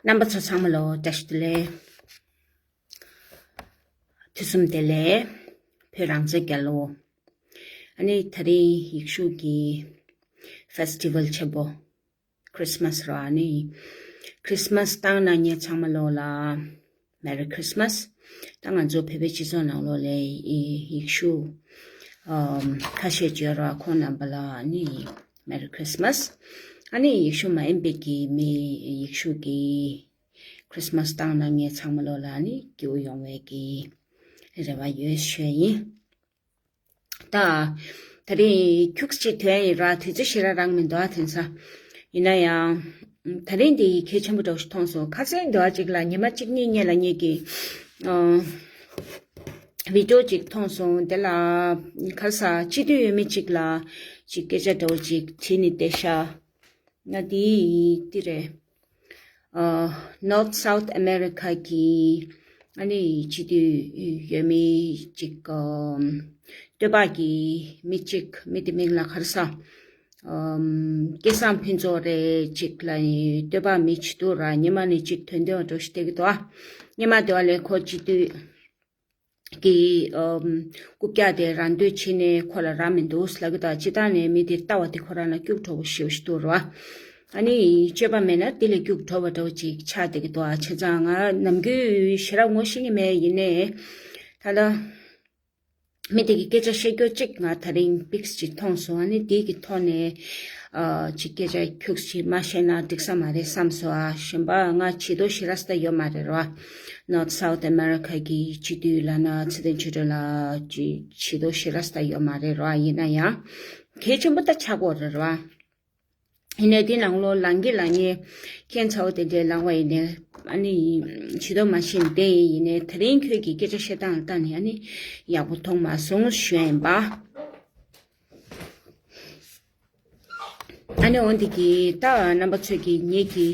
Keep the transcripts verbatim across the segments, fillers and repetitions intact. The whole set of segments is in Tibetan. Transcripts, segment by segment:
རྣམ་པ་ཚོ་ཚང་མ་ལོ་བཀྲ་ཤིས་བདེ་ལེགས། དུས་གསུམ་བདེ་ལེགས། བོད་རང་བཙན་རྒྱལ་ལོ། ཨ་ནི་དེ་རིང་ཡེ་ཤུ་གི་ཕེ་སི་ཊི་ཝལ་ཆེན་པོ་ཁྲི་སི་མ་སི་ར། ཨ་ནི་ཁྲི་སི་མ་སི་བཏང་གནང་མཁན་ཚང་མ་ལོ་ལ་Merry Christmas། ད་ང་ཚོ་བོད་པའི་སྤྱི་ཚོགས་ནང་ལོ་ལ་ཡེ་ཤུ་ཨམ་ཁ་ཤས་ཅིག་ཡོད་ར། ཁོང་རྣམ་པ་ལ་ཨ་ནི་Merry Christmas། ཨ་ནི་ཡེ་ཤུ་མ་ཡིན་པའི་གི་མི་ཡེ་ཤུ་གི་ཁྲི་སི་མ་སི་བཏང་གནང་མཁན་ཚང་མ་ལོ་ལ་ཨ་ནི་སྐྱིད་པོ་ཡོང་བའི་གི་རེ་བ་ཡོད་ཞུ་ཡ་ཡིན། ད་དེ་རིང་ཁྱུག་ཅིག་ཐོན་ཡིན་ར། དུས་ཚོད་ཞེ་དྲག་རག་མི་འདུག་ཨ། དེང་སང་ཡིན་ན་ཡང་དེ་རིང་འདི་གལ་ཆེན་པོ་འདྲ་བོ་ཞིག་མཐོང་སོང་། ཁ་སང་འདྲ་བོ་ཅིག་ལ་ཉི་མ་གཅིག་གཉིས་སྔོན་ལ་ངེད་ཀྱིས་ཨ་བི་ཌི་ཡོ་ཅིག་མཐོང་སོང་། དེ་ལ་ག་རེ་ཟ། སྤྱི་འཐུས་ཡོད་མི་ཅིག་ལ་ཅིག་སྐད་ཆ་འདྲ་བོ་ཅིག་དྲིས་ནས་བསྡད་ཤག་ང་འདི་འདི་རེད། ཨ་North South America གི་ཨ་ནི་སྤྱི་འཐུས་ཡོད་མི་ཅིག་ཨམ་སྟོད་པ་གི་མི་ཅིག་མི་དེ་མིང་ལ་ག་རེ་ཟ། ཨམ་སྐལ་བཟང་ཕུན་ཚོགས་རེད། ཅིག་ལ་སྟོད་པ་མི་ཅིག་འདུག་ར། སྔོན་མ་ནས་ཅིག་དོན་ལྡན་པ་འདྲ་བོ་ཞིག་བསྡད་ཀྱི་འདུག་ཨ། སྔོན་མ་དེ་བ་ལས་ཁོ་སྤྱི་འཐུས་ཀྱི་ཨམ་རྐུབ་བཀྱག་དེ་རང་འདོད་བྱས་ནས་ཁོ་ལ་རག་མི་འདུག་ལབ་ཀྱི་འདུག་སྤྱིར་བཏང་ནས་མི་དེ་ལྟ་བ་དེ་ཁོ་རང་ལ་སྐྱུག་བྲོ་བོ་ཞེ་པོ་ཞིག་འདུག་ར། ཨ་ནི་སྤྱོད་པ་མེད་ན་དེ་ལས་སྐྱུག་བྲོ་བ་འདྲ་བོ་ཅིག་ཆགས་བསྡད་ཀྱི་འདུག་ཨ། བྱས་ཙང་ང་ནམ་རྒྱུན་ཞེ་དྲག་ངོ་ཤེས་ཀྱི་མེད། ཡིན་ནའི་ད་ལྟ་མི་དེ་གི་སྐད་ཆ་བཤད་རྒྱུ་གཅིག་ང་དེ་རིང་པིག་ཅིག་མཐོང་སོང་། ཨ་ནི་དེ་གི་ཐོག་ནས་ཨ་ཅིག་སྐད་ཆ་ཁྱུག་ཅིག་མ་བཤད་ན་འགྲིག་ས་མ་རེད་བསམ་སོང་ཨ། གཞན་པ་ང་བྱེད་དོ་ཞེ་དྲག་ས་ད་ཡོད་མ་རེད་ར། North South America གི་སྤྱི་འཐུས་ལབ་ན་ཚེ་བརྟན་ཆོས་སྒྲོན་ལགས་ཀྱི་བྱེད་དོ་ཞེ་དྲག་ས་ད་ཡོད་མ་རེད་ར། ཡིན་ན་ཡང་གལ་ཆེན་པོ་ད་ཆགས་ཀྱི་ཡོད་རེད་ར། ཡིན་ནའི་དེ་ནང་ལོགས་ལངས་ཀྱི་ལངས་ངེས་ཁྱད་མཚར་པོ་དེ་འདྲའི་ལངས་པ་ཡིན་ནའི་ཨ་ནི་ཇུས་གཏོགས་མ་ཤེས་ནས་བསྡད་ཡིན། ཡིན་ནའི་དེ་རིང་ཁྱོད་ཀྱི་སྐད་ཆ་བཤད་སྟངས་ལ་ལྟ་ནས་ཨ་ནི་ཡག་པོ་མཐོང་མ་སོང་ཞུ་ཡ་ཡིན་པ། ཨ་ནི་འོན་ཏེ་གི་ད་རྣམ་པ་ཚོས་ཀྱི་ངེད་ཀྱི་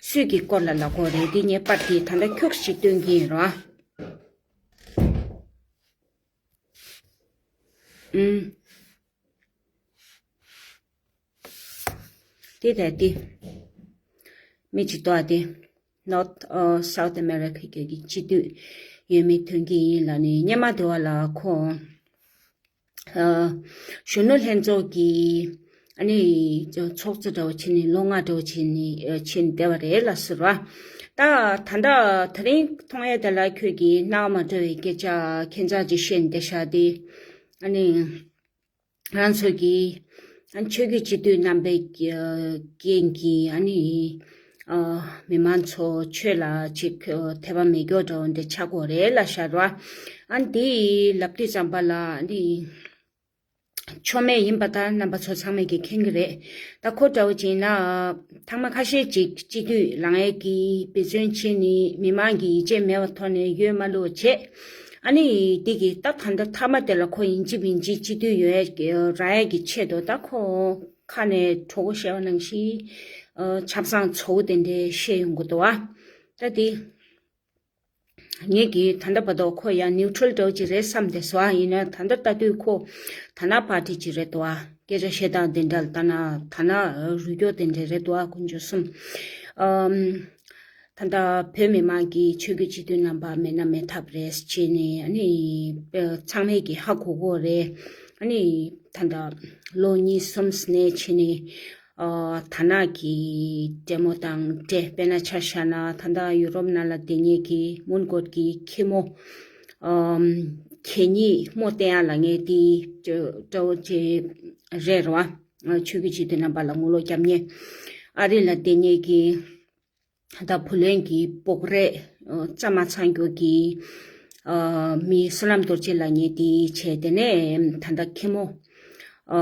སུས་ཀྱི་སྐོར་ལ་ལབ་དགོས་རེད། དེ་ངས་པར་དེ་ད་ལྟ་ཁྱུག་ཅིག་སྟོན་གྱི་ཡིན་རོ། ཨུམ། དེ་ད་དེ། མི་གཅིག་ཏོ་ཨ་དེ། North ཨ་South America གི་སྤྱི་འཐུས་ཡོད་མི་ཐོན་གྱི་ཡིན་ལབ་ནས་སྔོན་མ་དེ་བ་ལ་ཁོ། ཨ་གཞོན་ནུ་ལྷན་ཚོགས་ཀྱི་ཨ་ནི་ཚོགས་གཙོ་འདྲ་བོ་བྱས་ནས་ལོ་ལྔ་འདྲ་བོ་བྱས་ནས་ཨ་བྱས་ནས་བསྡད་པ་རེད་ལ་ཟེར་བ། ད་ད་ལྟ་དེ་རིང་མཐོང་ཡས་དེ་ལ་ཁྱོད་ཀྱིས་སྣང་བ་མ་འགྲོ་བའི་སྐད་ཆ་ཁྱད་མཚར་ཅིག་བཤད་བསྡད་ཤག་དེ། ཨ་ནི། ང་ཚོ་གི་ཨ་ཆོས་བརྒྱུད་སྤྱི་འཐུས་རྣམ་པའི་རྐྱེན་གྱིས་ཨ་ནི་ཨ་མི་མང་ཚོ་ཆོས་ལ་ཅིག་དད་པ་མེད་རྒྱུ་འདྲ་བོ་འདི་ཆགས་ཀྱི་ཡོད་རེད་ལབ་ཤག་ར། ཨ་འདི་ལབ་དུས་ཙམ་པ་ལ་ཨ་ནི་ཆོ་མེད་ཡིན་པ་ད་རྣམ་པ་ཚོ་ཚང་མས་ཀྱིས་མཁྱེན་གྱི་རེད། ད་ཁོ་འདྲ་བོ་ཅིག་ཡིན་ན་ཐེངས་མ་ཁ་ཤས་ཅིག་སྤྱི་འཐུས་ལངས་ཡས་ཀྱི་འབད་བརྩོན་བྱས་ནས་མི་མང་གི་ཡིད་ཆེས་མེད་པའི་ཐོག་ནས་འོས་མ་བླུགས་བྱས། ཨ་ནི་དེ་གི་ད་ད་ལྟ་མཐའ་མ་དེ་ལ་ཁོ་ཡིན་གཅིག་མིན་གཅིག་སྤྱི་འཐུས་ཡོང་ཡས་ཀྱི་རག་ཡས་ཀྱི་ཆེད་དུ་ད་ཁོ་ཁ་ནས་གྲོགས་པོ་བཤད་པ་ནང་བཞིན་ཨ་ཆབ་གསང་ཚོ་བོ་དེ་འདྲའི་བཤད་ཡོང་གི་འདུག་བ། ད་དེ་ངེད་ཀྱིས་ད་ལྟ་བར་དུ་ཁོ་ཡང་ནིའུ་ཊྲལ་འདྲ་བོ་ཅིག་རེད་བསམ་བསྡད་སོང་། ཡིན་ན་ད་ལྟ་ལྟ་དུས་ཁོ་ད་ནག་པར་ཊི་ཅིག་རེད་འདུག་བ། སྐད་ཆ་བཤད་སྟངས་དེ་འདྲ་ལ་ལྟ་ན་ད་ནག་རུལ་རྒྱུ་དེ་འདྲ་རེད་འདུག་བ། དཀོན་མཆོག་གསུམ། ཨམ། ད་ལྟ་བོད་མི་མང་གིས་ཆོས་བརྒྱུད་སྤྱི་འཐུས་རྣམ་པ་མེད་ན་མེད་ཐབས་རེད་ཅེས་ནས་ཨ་ནི་ཚང་མས་ཀྱིས་ཧ་གོ་གོ་རེད། ཨ་ནི་ད་ལྟ་ལོ་གཉིས་གསུམ་ནས་ཕྱིན་ནས་ཨ་ད་ནག་གི་འབྲེལ་མོ་དང་འབྲེལ་དཔེར་ན་ཆ་བཞག་ན་ད་ལྟ་ཡུ་རོབ་ནང་ལ་བསྡད་མཁན་གྱི་མོན་གྷོ་གི་ཁྱི་མོ་ཨམ་གད་སྙིགས་མོ་བསྟན་ཡག་ལབ་མཁན་དེ་འདྲ་བོ་ཅིག་རེད་ར། ཆོས་བརྒྱུད་སྤྱི་འཐུས་རྣམ་པ་ལ་ངོ་ལོག་རྒྱབ་མཁན། ཨ་རི་ལ་བསྡད་མཁན་གྱི་ད་བུ་ལོན་གྱི་སྤོག་རས་ཨ་བཙའ་མ་ཚང་རྒྱུ་གི་ཨ་མི་བསོད་ནམས་རྡོ་རྗེ་ལབ་མཁན་དེ་བྱས། དེ་ནས་ད་ལྟ་ཁྱི་མོ་ཨ་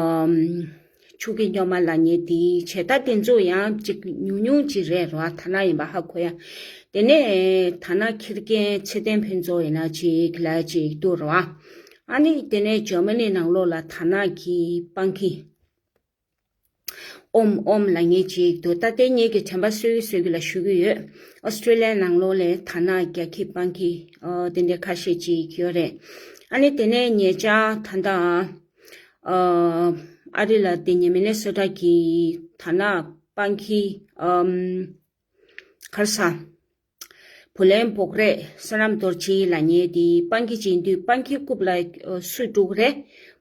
ཕྱུགས་ཀྱི་སྨྱོན་མ་ལབ་མཁན་དེ་བྱས། ད་དེ་ཚོ་ཡང་ཅིག་ཉུང་ཉུང་ཅིག་རེད་ར། ཐ་ན་ཡིན་པ་ཧ་གོ་ཡ། དེ་ནས་ད་ནག་ཁྱི་རྒན་ཚེ་བརྟན་ཕུན་ཚོགས་ཡིན་ན་ཅིག་ལ་ཅིག་འདུག་ར། ཨ་ནི་དེ་ནས་ཇར་མ་ནི་ནང་ལོགས་ལ་ད་ནག་གི་སྤང་ཁྱི། ཨོམ་ཨོམ་ལབ་མཁན་ཅིག་འདུག་ད་ལྟའི་ངེད་ཀྱི་དྲན་པ་གསོས་ཀྱི་གསོས་ཀྱི་ལ་ཞུ་གི་ཡོད། ཨོ་སི་ཀྲི་ལི་ཡ་ནང་ལོགས་ལ་ད་ནག་རྒྱ་ཁྱི་སྤང་ཁྱི་ཨོ་དེ་འདྲ་ཁ་ཤས་ཅིག་ཡོད་རེད། ཨ་ནི་དེ་ནས་ཉེ་ཆར་ད་ལྟ་ཨ་ཨ་རི་ལ་དེ་ཉེ་མི་ནེ་སོ་ཊ་གི་ད་ནག་སྤང་ཁྱི་ཨམ་ ག་རེ་ཟ། བུ་ལོན་འབོག་རེས། བསོད་ནམས་རྡོ་རྗེ་ལབ་མཁན་དེ་སྤང་ཁྱི་བྱེད་དུས་སྤང་ཁྱི་རྐུབ་ལ་ཨ་སུ་འགྲོ་གི་རེད།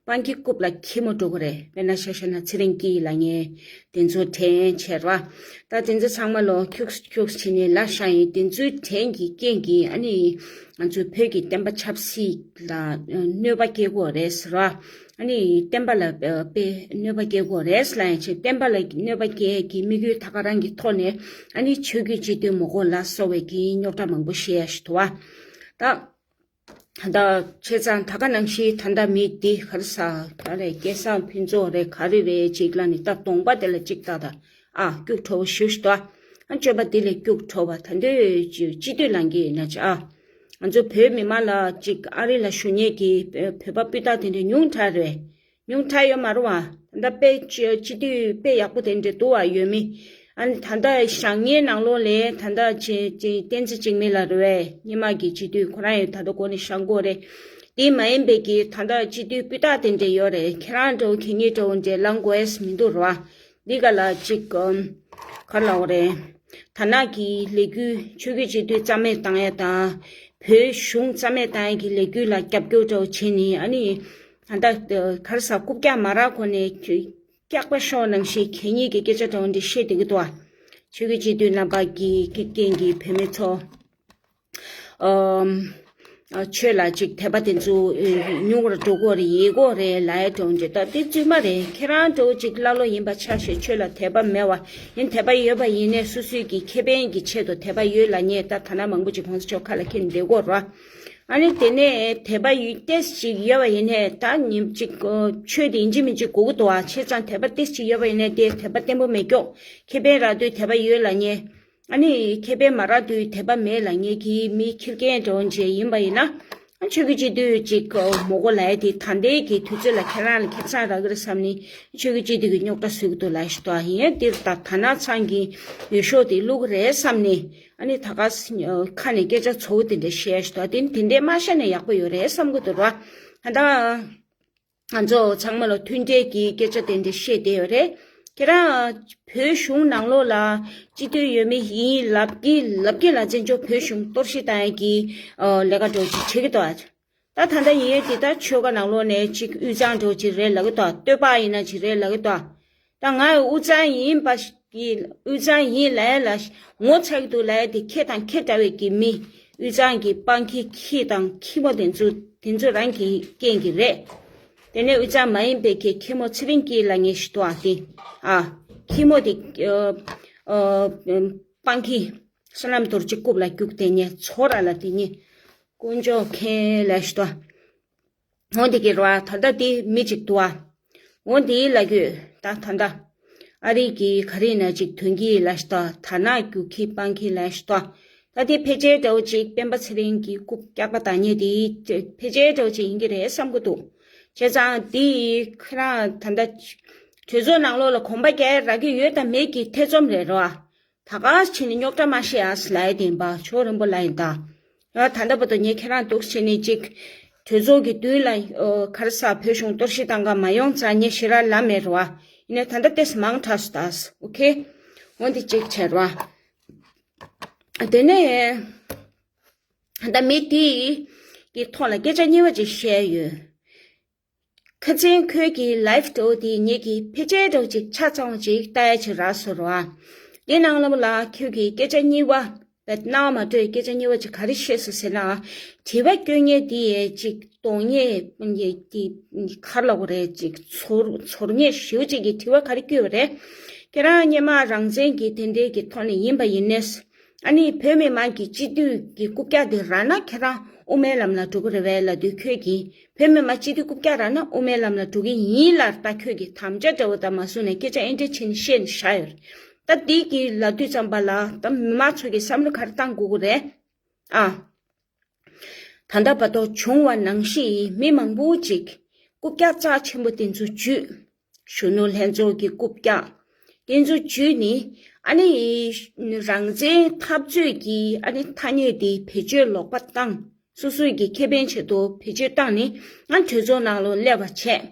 སྤང་ཁྱི་རྐུབ་ལ་ཁྱི་མོ་འགྲོ་གི་རེད། དཔེར་ན་ཆ་བཞག་ན་ཚེ་རིང་སྐྱིད་ལབ་མཁན་དེ་ཚོ་དྲན་བྱས་ར། ད་དེ་ཚོ་ཚང་མ་ལོ་ཁྱུག་ཁྱུག་བྱས་ནས་ལ་ཤ་ཡིན། དེ་ཚོའི་དྲན་གྱི་རྐྱེན་གྱིས་ཨ་ནི་ང་ཚོའི་བོད་ཀྱི་བསྟན་པ་ཆབ་སྲིད་ལ་གནོད་པ་སྐྱེལ་གྱི་ཡོད་རེད་ཟེར་བ། ཨ་ནི་བསྟན་པ་ལ་དཔེ་གནོད་པ་སྐྱེལ་གྱི་ཡོད་རེད་ལབ་ཡང་ཆེ། བསྟན་པ་ལ་གནོད་པ་སྐྱེལ་གྱི་དམིགས་ཡུལ་ད་ག་རང་གི་ཐོག་ནས་ཨ་ནི་ཆོས་བརྒྱུད་སྤྱི་འཐུས་མི་དགོས་ལ་སོགས་པའི་གི་རྙོག་དྲ་མང་པོ་བཤད་ཡ་ཞིག་འདུག་བ། ད་ད་བྱས་ཙང་ད་ག་ནང་བཞིན་ད་ལྟ་མི་འདི་ག་རེ་ཟ་ག་རེ་སྐལ་བཟང་ཕུན་ཚོགས་རེད། ག་རེ་རེད་ཅིག་ལ་ནི་ད་གདོང་པ་དེ་ལ་ཅིག་ལྟ་ད། ཨ་སྐྱུག་བྲོ་བོ་ཞུ་ཞུ་ད། ཨ་སྤྱོད་པ་དེ་ལས་སྐྱུག་བྲོ་བ་ད་འདོད་སྤྱི་འཐུས་ལངས་ཀྱི་ཡིན་ན་ཅི་ཨ། ང་ཚོ་བོད་མི་མང་ལ་ཅིག་ཨ་རི་ལ་བཞུགས་མཁན་གྱི་བོད་པ་སྤུས་དག་དེ་འདྲ་ཉུང་དྲགས་རེད། ཉུང་དྲགས་ཡོད་མ་རེད་བ། ད་ལྟ་དཔེ་སྤྱི་སྤྱི་འཐུས་དཔེ་ཡག་པོ་དེ་འདྲ་འདུག་བ་ཡོད་མི། ཨ་ནི་ད་ལྟ་བཞེངས་མཁན་ནང་ལོགས་ལས་ད་ལྟ་ཅི་ཅི་བསྟན་འཛིན་འཇིགས་མེད་ལགས་རེད་བས། སྔོན་མ་གི་སྤྱི་འཐུས་ཁོ་རང་ཡང་ད་ལྟ་འགོ་ནས་བཞེངས་གི་ཡོད་རེད། དེ་མ་ཡིན་པའི་གི་ད་ལྟ་སྤྱི་འཐུས་སྤུས་དག་དེ་འདྲ་ཡོད་རེད། ཁྱེད་རང་འདྲ་བོ་གད་སྙིགས་འདྲ་བོ་འདྲ་ལངས་དགོས་ཡས་མི་འདུག་ར། འདི་ག་ལ་ཅིག་ཨམ། ག་རེ་ལབ་དགོས་རེད། ད་ནང་གི་ལས་འགུལ་ཆོས་བརྒྱུད་སྤྱི་འཐུས་རྩ་མེད་བཏང་ཡ་དང་། བོད་གཞུང་རྩ་མེད་བཏང་ཡ་གི་ལས་འགུལ་ལ་རྒྱབ་སྐྱོར་འདྲ་བོ་བྱས་ནས་ཨ་ནི། ད་ལྟ་ག་རེ་ཟ་རྐུབ་བཀྱག་མ་རག་གོང་ནས་སྐྱག་པ་ཤོར་ནང་བཞིན་གད་སྙིགས་ཀྱི་སྐད་ཆ་འདྲ་བོ་འདི་བཤད་བསྡད་ཀྱི་འདུག་བ། ཆོས་བརྒྱུད་སྤྱི་འཐུས་རྣམ་པ་གི་གི་རྐྱེན་གྱིས་བོད་མི་ཚོ། ཨམ། ཨ་ཆོས་ལ་ཅིག་དད་པ་དེ་ཚོ་ཨེ་ཉུང་བར་འགྲོ་གི་ཡོད་རེད། ཡིན་གྱི་ཡོད་རེད་ལབ་ཡ་འདྲ་བོ་འདྲ། ད་དེ་རྫུན་མ་རེད། ཁྱེད་རང་འདྲ་བོ་ཅིག་ཀླ་ཀློ་ཡིན་པ་ཆ་ཤས། ཆོས་ལ་དད་པ་མེད་པ་ཡིན། དད་པ་ཡོད་པ་ཡིན་ནའི་སོ་སོའི་གི་ཁེ་ཕན་གྱི་ཆེད་དུ་དད་པ་ཡོད་ལབ་མཁན་ད་ཐ་ན་མང་པོ་ཅིག་གོང་ས་མཆོག་ཁ་ལ་འཁྱེར་བསྡད་ཀྱི་ཡོད་རེད་བ། ཨ་ནི་དེ་ནས་དད་པ་ཡོད་ཏོག་ཙམ་ཅིག་ཡོད་པ་ཡིན་ནའི་ད་ཉིན་ཅིག་ཆོས་དེ་ཡིན་གཅིག་མིན་གཅིག་དགོས་ཀྱི་འདུག་བ། བྱས་ཙང་དད་པ་ཏོག་ཙམ་ཅིག་ཡོད་པ་ཡིན་ནའི་དེ་དད་པ་བརྟན་པོ་མེད་ཀྱོག་ཁེ་ཕན་རག་དུས་དད་པ་ཡོད་ལབ་མཁན། ཨ་ནི་ཁེ་ཕན་མ་རག་དུས་དད་པ་མེད་ལབ་མཁན་གྱི་མི་ཁྱི་རྒན་འདྲ་བོ་ཅིག་ཡིན་པ་ཡིན་ན། ཨ་ཆོས་བརྒྱུད་སྤྱི་འཐུས་ཅིག་མི་དགོས་ལབ་ཡ་དེ་ད་ལྟའི་གི་དུས་ཚོད་ལ་ཁྱེད་རང་ལ་ཁེ་བཟང་རག་གི་རེད་བསམ་ནས་ཆོས་བརྒྱུད་སྤྱི་འཐུས་ཀྱི་རྙོག་དྲ་བཟོ་གི་འདུག་ལབ་ཞིག་འདུག་ཡིན་ཡང་འདིར་ད་ད་ནང་ཚང་གི་འོས་ཤོག་དེ་བླུག་གི་རེད་བསམ་ནས། ཨ་ནི་ད་ག་ཁ་ནས་སྐད་ཆ་ཚ་བོ་དེ་འདྲ་བཤད་ཞིག་འདུག་དེ་དེ་འདྲས་མ་བཤད་ན་ཡག་པོ་ཡོད་རེད་བསམ་གི་འདུག་ར། ད་ང་ཚོ་ཚང་མ་ལ་མཐུན་འབྲེལ་གྱི་སྐད་ཆ་དེ་འདྲ་བཤད་བསྡད་ཡོད་རེད། ཁྱེད་རང་བོད་གཞུང་ནང་ལོགས་ལ་སྤྱི་འཐུས་ཡོད་མི་ཡིན་ལབ་ཀྱི་ལབ་ཀྱི་ལ་བཙན་བྱོལ་བོད་གཞུང་གཏོར་བཤིག་བཏང་ཡ་གི་ཨ་ལས་ཀ་འདྲ་བོ་ཅིག་བྱེད་ཀྱི་འདུག་ད་ད་ལྟ་ཡིན་ཡོད་དེ་ད་ཆོལ་ཁ་ནང་ལོགས་ནས་ཅིག་དབུས་གཙང་འདྲ་བོ་ཅིག་རེད་ལབ་ཀྱི་འདུག་སྟོད་པ་ཡིན་ན་ཅིག་རེད་ལབ་ཀྱི་འདུག་ད་ང་དབུས་གཙང་ཡིན་པ་ཞིག་གི་དབུས་གཙང་ཡིན་ལབ་ཡ་ལ་ངོ་ཚ་གི་འདུག་ལབ་ཡ་དེ་ཁྱེད་དང་ཁྱེད་འདྲ་བའི་གི་མི་དབུས་གཙང་གི་སྤང་ཁྱི་ཁྱི་དང་ཁྱི་མོ་དེ་ཚོ་དེ་ཚོ་རང་གི་རྐྱེན་གྱིས་རེད། དེ་ནས་དབུས་གཙང་མ་ཡིན་པའི་ཁྱི་ཁྱི་མོ་ཚེ་རིང་སྐྱིད་ལབ་མཁན་ཞིག་འདུག་ཨ་དེ། ཨ་ཁྱི་མོ་དེ་ཨ་ཨ་སྤང་ཁྱི་བསོད་ནམས་རྡོ་རྗེ་རྐུབ་ལ་རྒྱུག་དེ་ཉེ་ཚོ་ར་ལ་དེ་ཉེ་དཀོན་མཆོག་མཁྱེན་ལབ་ཞིག་འདུག་འོ་འདི་གི་ར་ད་ལྟ་འདི་མི་གཅིག་འདུག་ཨ། འོ་འདི་ལ་གྱོད་ད་ད་ལྟ་ཨ་རི་གི་ག་རེ་ན་ཅིག་དོན་གྱི་ལ་ཤི་ཏོ་ད་ན་རྒྱུ་ཁྱི་སྤང་ཁྱི་ལ་ཤི་ཏོ། ད་དེ་ཕལ་ཆེར་འདྲ་བོ་ཅིག་སྤེན་པ་ཚེ་རིང་གི་རྐུབ་བཀྱག་པ་དང་ཉེ་དེ་ཕལ་ཆེར་འདྲ་བོ་ཅིག་ཡིན་གྱི་རེད་བསམ་གྱི་འདུག་བྱས་ཙང་འདི་ཁྱེད་རང་ད་ལྟ་གྲོས་ཚོགས་ནང་ལོགས་ལ་གོམ་པ་རྒྱག་རག་གི་ཡོད་དང་མེད་ཀྱི་ཐེ་ཚོམ་རེད་རོ། ད་ག་ཕྱིན་ནས་རྙོག་དྲ་མ་བཤད་ཨ་སི་ལ་ཡ་དེ་ཡིན་པ་ཕྱོགས་རིང་པོ་ལ་ཡིན་ད། ཡ་ད་ལྟ་བར་དུ་ངས་ཁྱེད་རང་འདུག་བྱས་ནས་ཅིག་གྲོས་ཚོགས་ཀྱི་མདུན་ལ་ཨོ་ག་རེ་ཟ་བོད་གཞུང་གཏོར་བཤིག་བཏང་ག་མ་ཡོང་ཙང་ངས་ཞེ་དྲག་ལབ་མེད་རེད་བ། ཡིན་ནའི་ད་ལྟ་ཏེས་མང་དྲགས་སུ་ད་ཨོ་ཁེ། འོན་ཏེ་ཅིག་བྱས་རེད་བ། དེ་ནས་ད་མི་དེ་གི་ཐོག་ལ་སྐད་ཆ་གཉིས་པ་ཅིག་བཤད་ཡོད། ཁ་སང་ཁོས་ཀྱི་ལའིབ་འདྲ་བོ་དེ་ངེད་ཀྱི་ཕལ་ཆེར་འདྲ་བོ་ཅིག་ཆ་ཚང་བ་ཅིག་ལྟ་ཡ་ཅིག་རག་སོང་ར། དེ་ནང་ལ་མོ་ལ་ཁྱོད་ཀྱི་སྐད་ཆ་གཉིས་པ་བེད་ནའོ་མ་སྤྲོད་སྐད་ཆ་གཉིས་པ་ཅིག་ག་རེ་བཤད་སོང་ཟེར་ན། དྲི་བ་སྐྱོན་མཁན་དེ་ཡས་ཅིག་གཏོང་མཁན་དེ་གར་ལོག་རེད་ཅིག་ཚོར་ཚོར་མཁན་ཞེ་པོ་ཅིག་གིས་དྲི་བ་ག་རེ་བསྐྱོན་པ་རེད། ཁྱེད་རང་སྔོན་མ་རང་བཙན་གྱི་དེ་འདྲའི་གི་ཐོག་ནས་ཡིན་པ་ཡིན་ནས། ཨ་ནི་བོད་མི་མང་གི་སྤྱི་འཐུས་ཀྱི་རྐུབ་བཀྱག་དེ་རག་ན་ཁྱེད་རང་དབུ་མའི་ལམ་ལ་འགྲོ་གི་རེད་བས་ལབ་དུས་ཁྱོད་ཀྱིས་བོད་མི་མང་སྤྱི་འཐུས་རྐུབ་བཀྱག་རག་ན་དབུ་མའི་ལམ་ལ་འགྲོ་གི་ཡིན་ལབ་ད་ཁྱོད་ཀྱིས་དམ་བཅའ་འདྲ་བོ་དང་མ་བཟུང་ནས་སྐད་ཆ་ཨེ་འདྲ་བྱས་ནས་བཤད་ནས་བཞག་ཡོད་རེད། ད་འདི་གི་ལབ་དུས་ཙམ་པ་ལ་ད་མི་མང་ཚོ་གིས་བསམ་བློ་ག་རེ་བཏང་དགོས་ཀྱི་རེད་ཨ། ད་ལྟ་བར་དུ་བྱུང་བ་ནང་བཞིན་མི་མང་པོ་ཅིག་རྐུབ་བཀྱག་རྩ་ཆེན་པོ་དེ་ཚོ་འཇུས། གཞོན་ནུ་ལྷན་ཚོགས་ཀྱི་རྐུབ་བཀྱག་དེ་ཚོ་འཇུས་ནས་ཨ་ནི་རང་བཙན་འཐབ་རྩོད་ཀྱི་ཨ་ནི་ཐ་སྙད་དེ་བེད་སྤྱོད་ལོག་པ་བཏང་། སོ་སོའི་གི་ཁེ་ཕན་ཆེད་དུ་བེད་སྤྱོད་བཏང་ནས་ཨ་གྲོས་ཚོགས་ནང་ལ་སླེབས་པ་བྱས།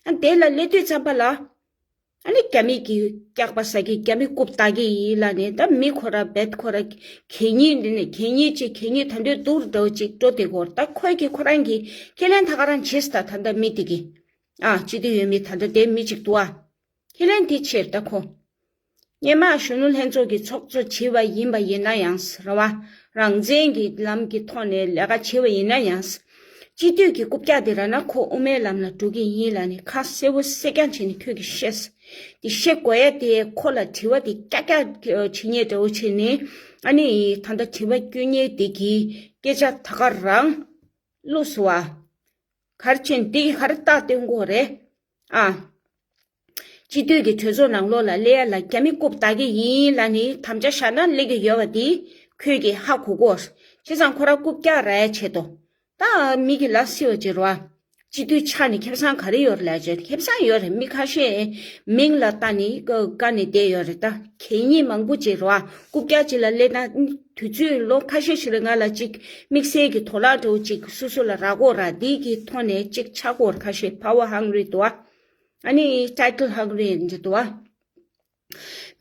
ཨ་དེ་ལ་སླེབས་དུས་ཙམ་པ་ལ། ཨ་ནི་རྒྱ་མི་གི་སྐྱག་པ་ཟ་གི་རྒྱ་མི་རྐུབ་བཏགས་གི་ཡིན་ལབ་ནས། ད་མི་ཁོ་ར་རྦད་ཁོ་ར་གད་སྙིགས་འདི་ནས་གད་སྙིགས་ཅིག་གད་སྙིགས་ད་འདོད་སྡུག་རུ་འདྲ་བོ་ཅིག་འགྲོ་དེ་གོ། ད་ཁོས་ཀྱི་ཁོ་རང་གི་ཁས་ལེན་ད་ག་རང་བྱེད་ད། ད་ད་མི་དེ་གི་ཨ་སྤྱི་འཐུས་ཡོད་མི་ད་ད་དེ་མི་ཅིག་འདུག་ཨ། ཁས་ལེན་དེ་ཕྱིར་ད་ཁོ། སྔོན་མ་གཞོན་ནུ་ལྷན་ཚོགས་ཀྱི་ཚོགས་གཙོ་བྱས་པ་ཡིན་པ་ཡིན་ན་ཡང་རེད་བ། རང་བཙན་གྱི་ལམ་གྱི་ཐོག་ནས་ལས་ཀ་བྱས་པ་ཡིན་ན་ཡང་། སྤྱི་འཐུས་ཀྱི་རྐུབ་བཀྱག་དེ་ར་ན་ཁོ་དབུ་མའི་ལམ་ལ་འགྲོ་གི་ཡིན་ལབ་ནས་ཁ་གསལ་པོ་གསལ་རྐྱང་བྱས་ནས་ཁྱོད་ཀྱིས་བཤད། དེ་བཤད་དགོས་ཡ་དེ་ཁོ་ལ་དྲི་བ་དེ་ཀྱག་ཀྱག་བྱེད་མཁན་འདྲ་བོ་བྱས་ནས། ཨ་ནི་ད་ལྟ་དྲི་བ་བསྐྱོན་མཁན་དེ་གི་སྐད་ཆ་ད་ག་རང་ལོས་སུ་བ། གར་ཕྱིན་འདི་གར་རྟགས་སྟོན་དགོས་རེད། ཨ། སྤྱི་འཐུས་ཀྱི་གྲོས་ཚོགས་ནང་ལོགས་ལ་སླེབས་ཡ་ལ་རྒྱ་མི་རྐུབ་བཏགས་ཀྱི་ཡིན་ལབ་ནི་དམ་བཅའ་བཞག་ན་སླེབས་ཀྱི་ཡོད་པ་འདི་ཁྱོད་ཀྱིས་ཧ་གོ་དགོས། བྱས་ཙང་ཁོ་ར་རྐུབ་བཀྱག་རག་ཡ་ཆེད་དུ། ད་མི་གི་ལ་སི་བ་ཅེར་བ། སྤྱི་འཐུས་ཆགས་ནས་ཁེ་བཟང་ག་རེ་ཡོད་རེད་ལབ་ཅེར་ཁེ་བཟང་ཡོད་རེད། མི་ཁ་ཤས་མིང་ལ་ལྟ་ནི་དཀའ་ནས་བསྡད་ཡོད་རེད། ད་གད་སྙིགས་མང་པོ་ཅེར་བ་རྐུབ་བཀྱག་ཅིག་ལ་སླེབས་ན། དུས་ཚོད་ལོ་ཁ་ཤས་ཤིག་ལ་ང་ལ་ཅིག་དམིགས་བསལ་གྱི་དོ་ལག་འདྲ་བོ་ཅིག་སོ་སོ་ལ་རག་གོ་ར་འདི་གི་ཐོག་ནས་ཅིག་ཆགས་གོ་ར་ཁ་ཤས་power hungry་འདུག་བ། ཨ་ནི་title hungry་འདི་འདུག་བ།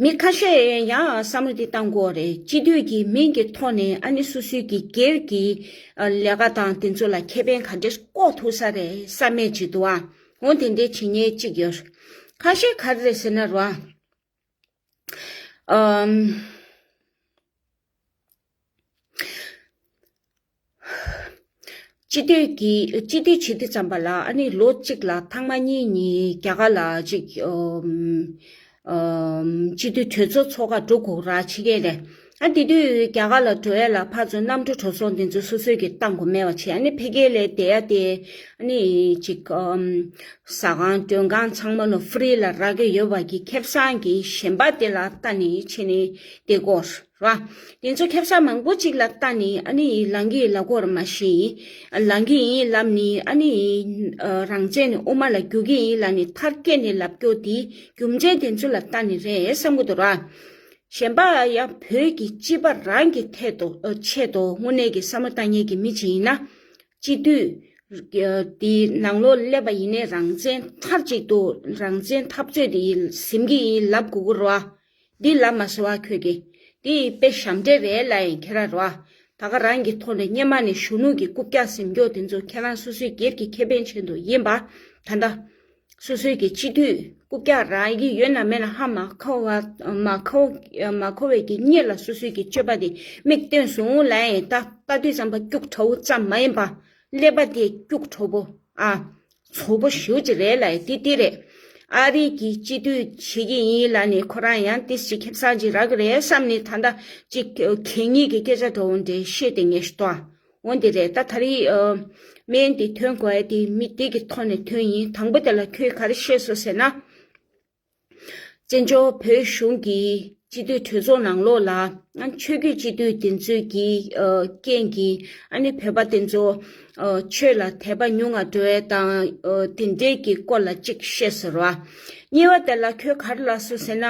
མི་ཁ་ཤས་ཡང་བསམ་བློ་འདི་བཏང་གོ་རེད། སྤྱི་འཐུས་ཀྱི་མིང་གི་ཐོག་ནས་ཨ་ནི་སོ་སོའི་གི་སྒེར་གྱི་ལས་ཀ་དང་དེ་ཚོ་ལ་ཁེ་ཕན་ག་འདྲས་བཀོག་ཐུབ་ས་རེད་བསམ་མེད་ཅིག་འདུག་བ། འོ་དེ་འདྲས་བྱེད་མཁན་ཅིག་ཡོད། ཁ་ཤས་ག་རེ་རེད་ཟེར་ན་ར། ཨམ། སྤྱི་འཐུས་ཀྱི་སྤྱི་འཐུས་བྱེད་དུས་ཙམ་པ་ལ་ཨ་ནི་ལོ་གཅིག་ལ་ཐེངས་མ་གཉིས་གཉིས་རྒྱ་གར་ལ་ཅིག་ཨམ། ཨམ། སྤྱི་འཐུས་གྲོས་ཚོགས་ཚོགས་ཁག་འགྲོ་དགོས་ར་ཕྱི་རྒྱལ་ལ། ཨ་དེ་དུས་རྒྱ་གར་ལ་འགྲོ་ཡ་ལ་ཕར་ཚུར་གནམ་གྲུ་འགྲོ་སོང་དེ་ཚོ་སོ་སོས་ཀྱིས་བཏང་དགོས་མེད་པ་བྱས། ཨ་ནི་ཕ་གི་ལ་བསྡད་ཡ་དེ་ཨ་ནི་ཅིག་ཨམ། ཟ་ཁང་མགྲོན་ཁང་ཚང་མ་ལ་free་ལ་རག་གི་ཡོད་པ་གི་ཁེ་བཟང་གི་ཞེན་པ་དེ་ལ་ལྟ་ནི་བྱས་ནི་བསྡད་དགོས་ར། དེ་ཚོ་ཁེ་བཟང་མང་པོ་ཅིག་ལ་ལྟ་ནི་ཨ་ནི་ལང་གི་ལ་གོར་མ་ཤི། ལང་གི་ཡིན་ལབ་ནི་ཨ་ནི་རང་བཙན་ནི་དབུ་མ་ལ་རྒྱུག་གི་ཡིན་ལབ་ནི་མཐར་སྐྱེལ་ནི་ལབ་སྐྱོ་དེ་རྒྱུ་མཚན་དེ་ཚོ་ལ་ལྟ་ནི་རེད་བསམ་གི་འདུག་ར། གཞན་པ་ཡང་བོད་ཀྱི་སྤྱི་པ་རང་གི་ཐད་དུ་ཆེད་དུ་དངོས་གནས་ཀྱི་བསམ་བློ་བཏང་མཁན་གྱི་མི་ཅིག་ཡིན་ན། སྤྱི་འཐུས་དེའི་ནང་ལོགས་སླེབས་པ་ཡིན་ནའི་རང་བཙན་མཐར་གཅིག་ཏུ་རང་བཙན་འཐབ་རྩོད་དེ་ཡིན་ཟིན་གྱི་ཡིན་ལབ་དགོས་ཀྱི་རེད་བ། འདི་ལབ་མ་སོང་བ་ཁྱོད་ཀྱིས། འདི་དཔེ་ཞབས་འདྲེན་རེད་ལབ་ཡིན་ཁྱེད་རང་རེད་བ། ད་ག་རང་གི་ཐོག་ནས་སྔོན་མ་ནས་གཞོན་ནུ་གི་རྐུབ་བཀྱག་ཟིན་མགྱོགས་དེ་ཚོ་ཁྱེད་རང་སོ་སོའི་སྒེར་གྱི་ཁེ་ཕན་ཆེད་དུ་ཡིན་པ། ད་ལྟ་སོ་སོའི་གི་སྤྱི་འཐུས་རྐུབ་བཀྱག་རག་གི་ཡོད་ན་མེད་ན་ཧ་མ་གོ་བ་མ་གོ་མ་གོ་བའི་གི་གཉིད་ལ་སོ་སོའི་གི་སྤྱོད་པ་དེ་མིག་སྟོན་སོང་ལབ་ཡིན། ད་ལྟ་དུས་ཙམ་པ་སྐྱུག་བྲོ་བོ་ཙམ་མ་ཡིན་པ། ཀླད་པ་དེ་སྐྱུག་བྲོ་བོ་ཨ། བཙོག་པོ་ཞེ་པོ་ཅིག་རེད་ལབ་ཡ་དེ་དེ་རེད། ཨ་རི་གི་སྤྱི་འཐུས་བྱེད་ཀྱི་ཡིན་ལབ་ནས་ཁོ་རང་ཡང་ཏིས་ཅིག་ཁེ་བཟང་ཅིག་རག་གི་རེད་བསམ་ནས་ད་ལྟ་ཅིག་གད་སྙིགས་ཀྱི་སྐད་ཆ་འདྲ་བོ་འདྲ་བཤད་དེ་ངས་ཤི་ཏོ། འོ་འདི་རེད། ད་ད་རེས་སྨན་དེ་ཐོན་དགོས་ཡ་དེ་མི་དེ་གི་ཐོག་ནས་ཐོན་ཡིན། དང་པོ་དེ་ལ་ཁྱོས་ག་རེ་བཤད་སོང་ཟེར་ན། བཙན་བྱོལ་བོད་གཞུང་གི་སྤྱི་འཐུས་གྲོས་ཚོགས་ནང་ལོགས་ལ་ཆོས་བརྒྱུད་སྤྱི་འཐུས་དེ་ཚོའི་གི་རྐྱེན་གྱིས་ཨ་ནི་བོད་པ་དེ་ཚོ་ཆོས་ལ་དད་པ་ཉུང་ང་འགྲོ་ཡས་དང་དེ་འདྲའི་གི་སྐོར་ལ་གཅིག་བཤད་ཟེར་བ། གཉིས་པ་དེ་ལ་ཁྱོད་ག་རེ་ལབ་སོང་ཟེར་ན།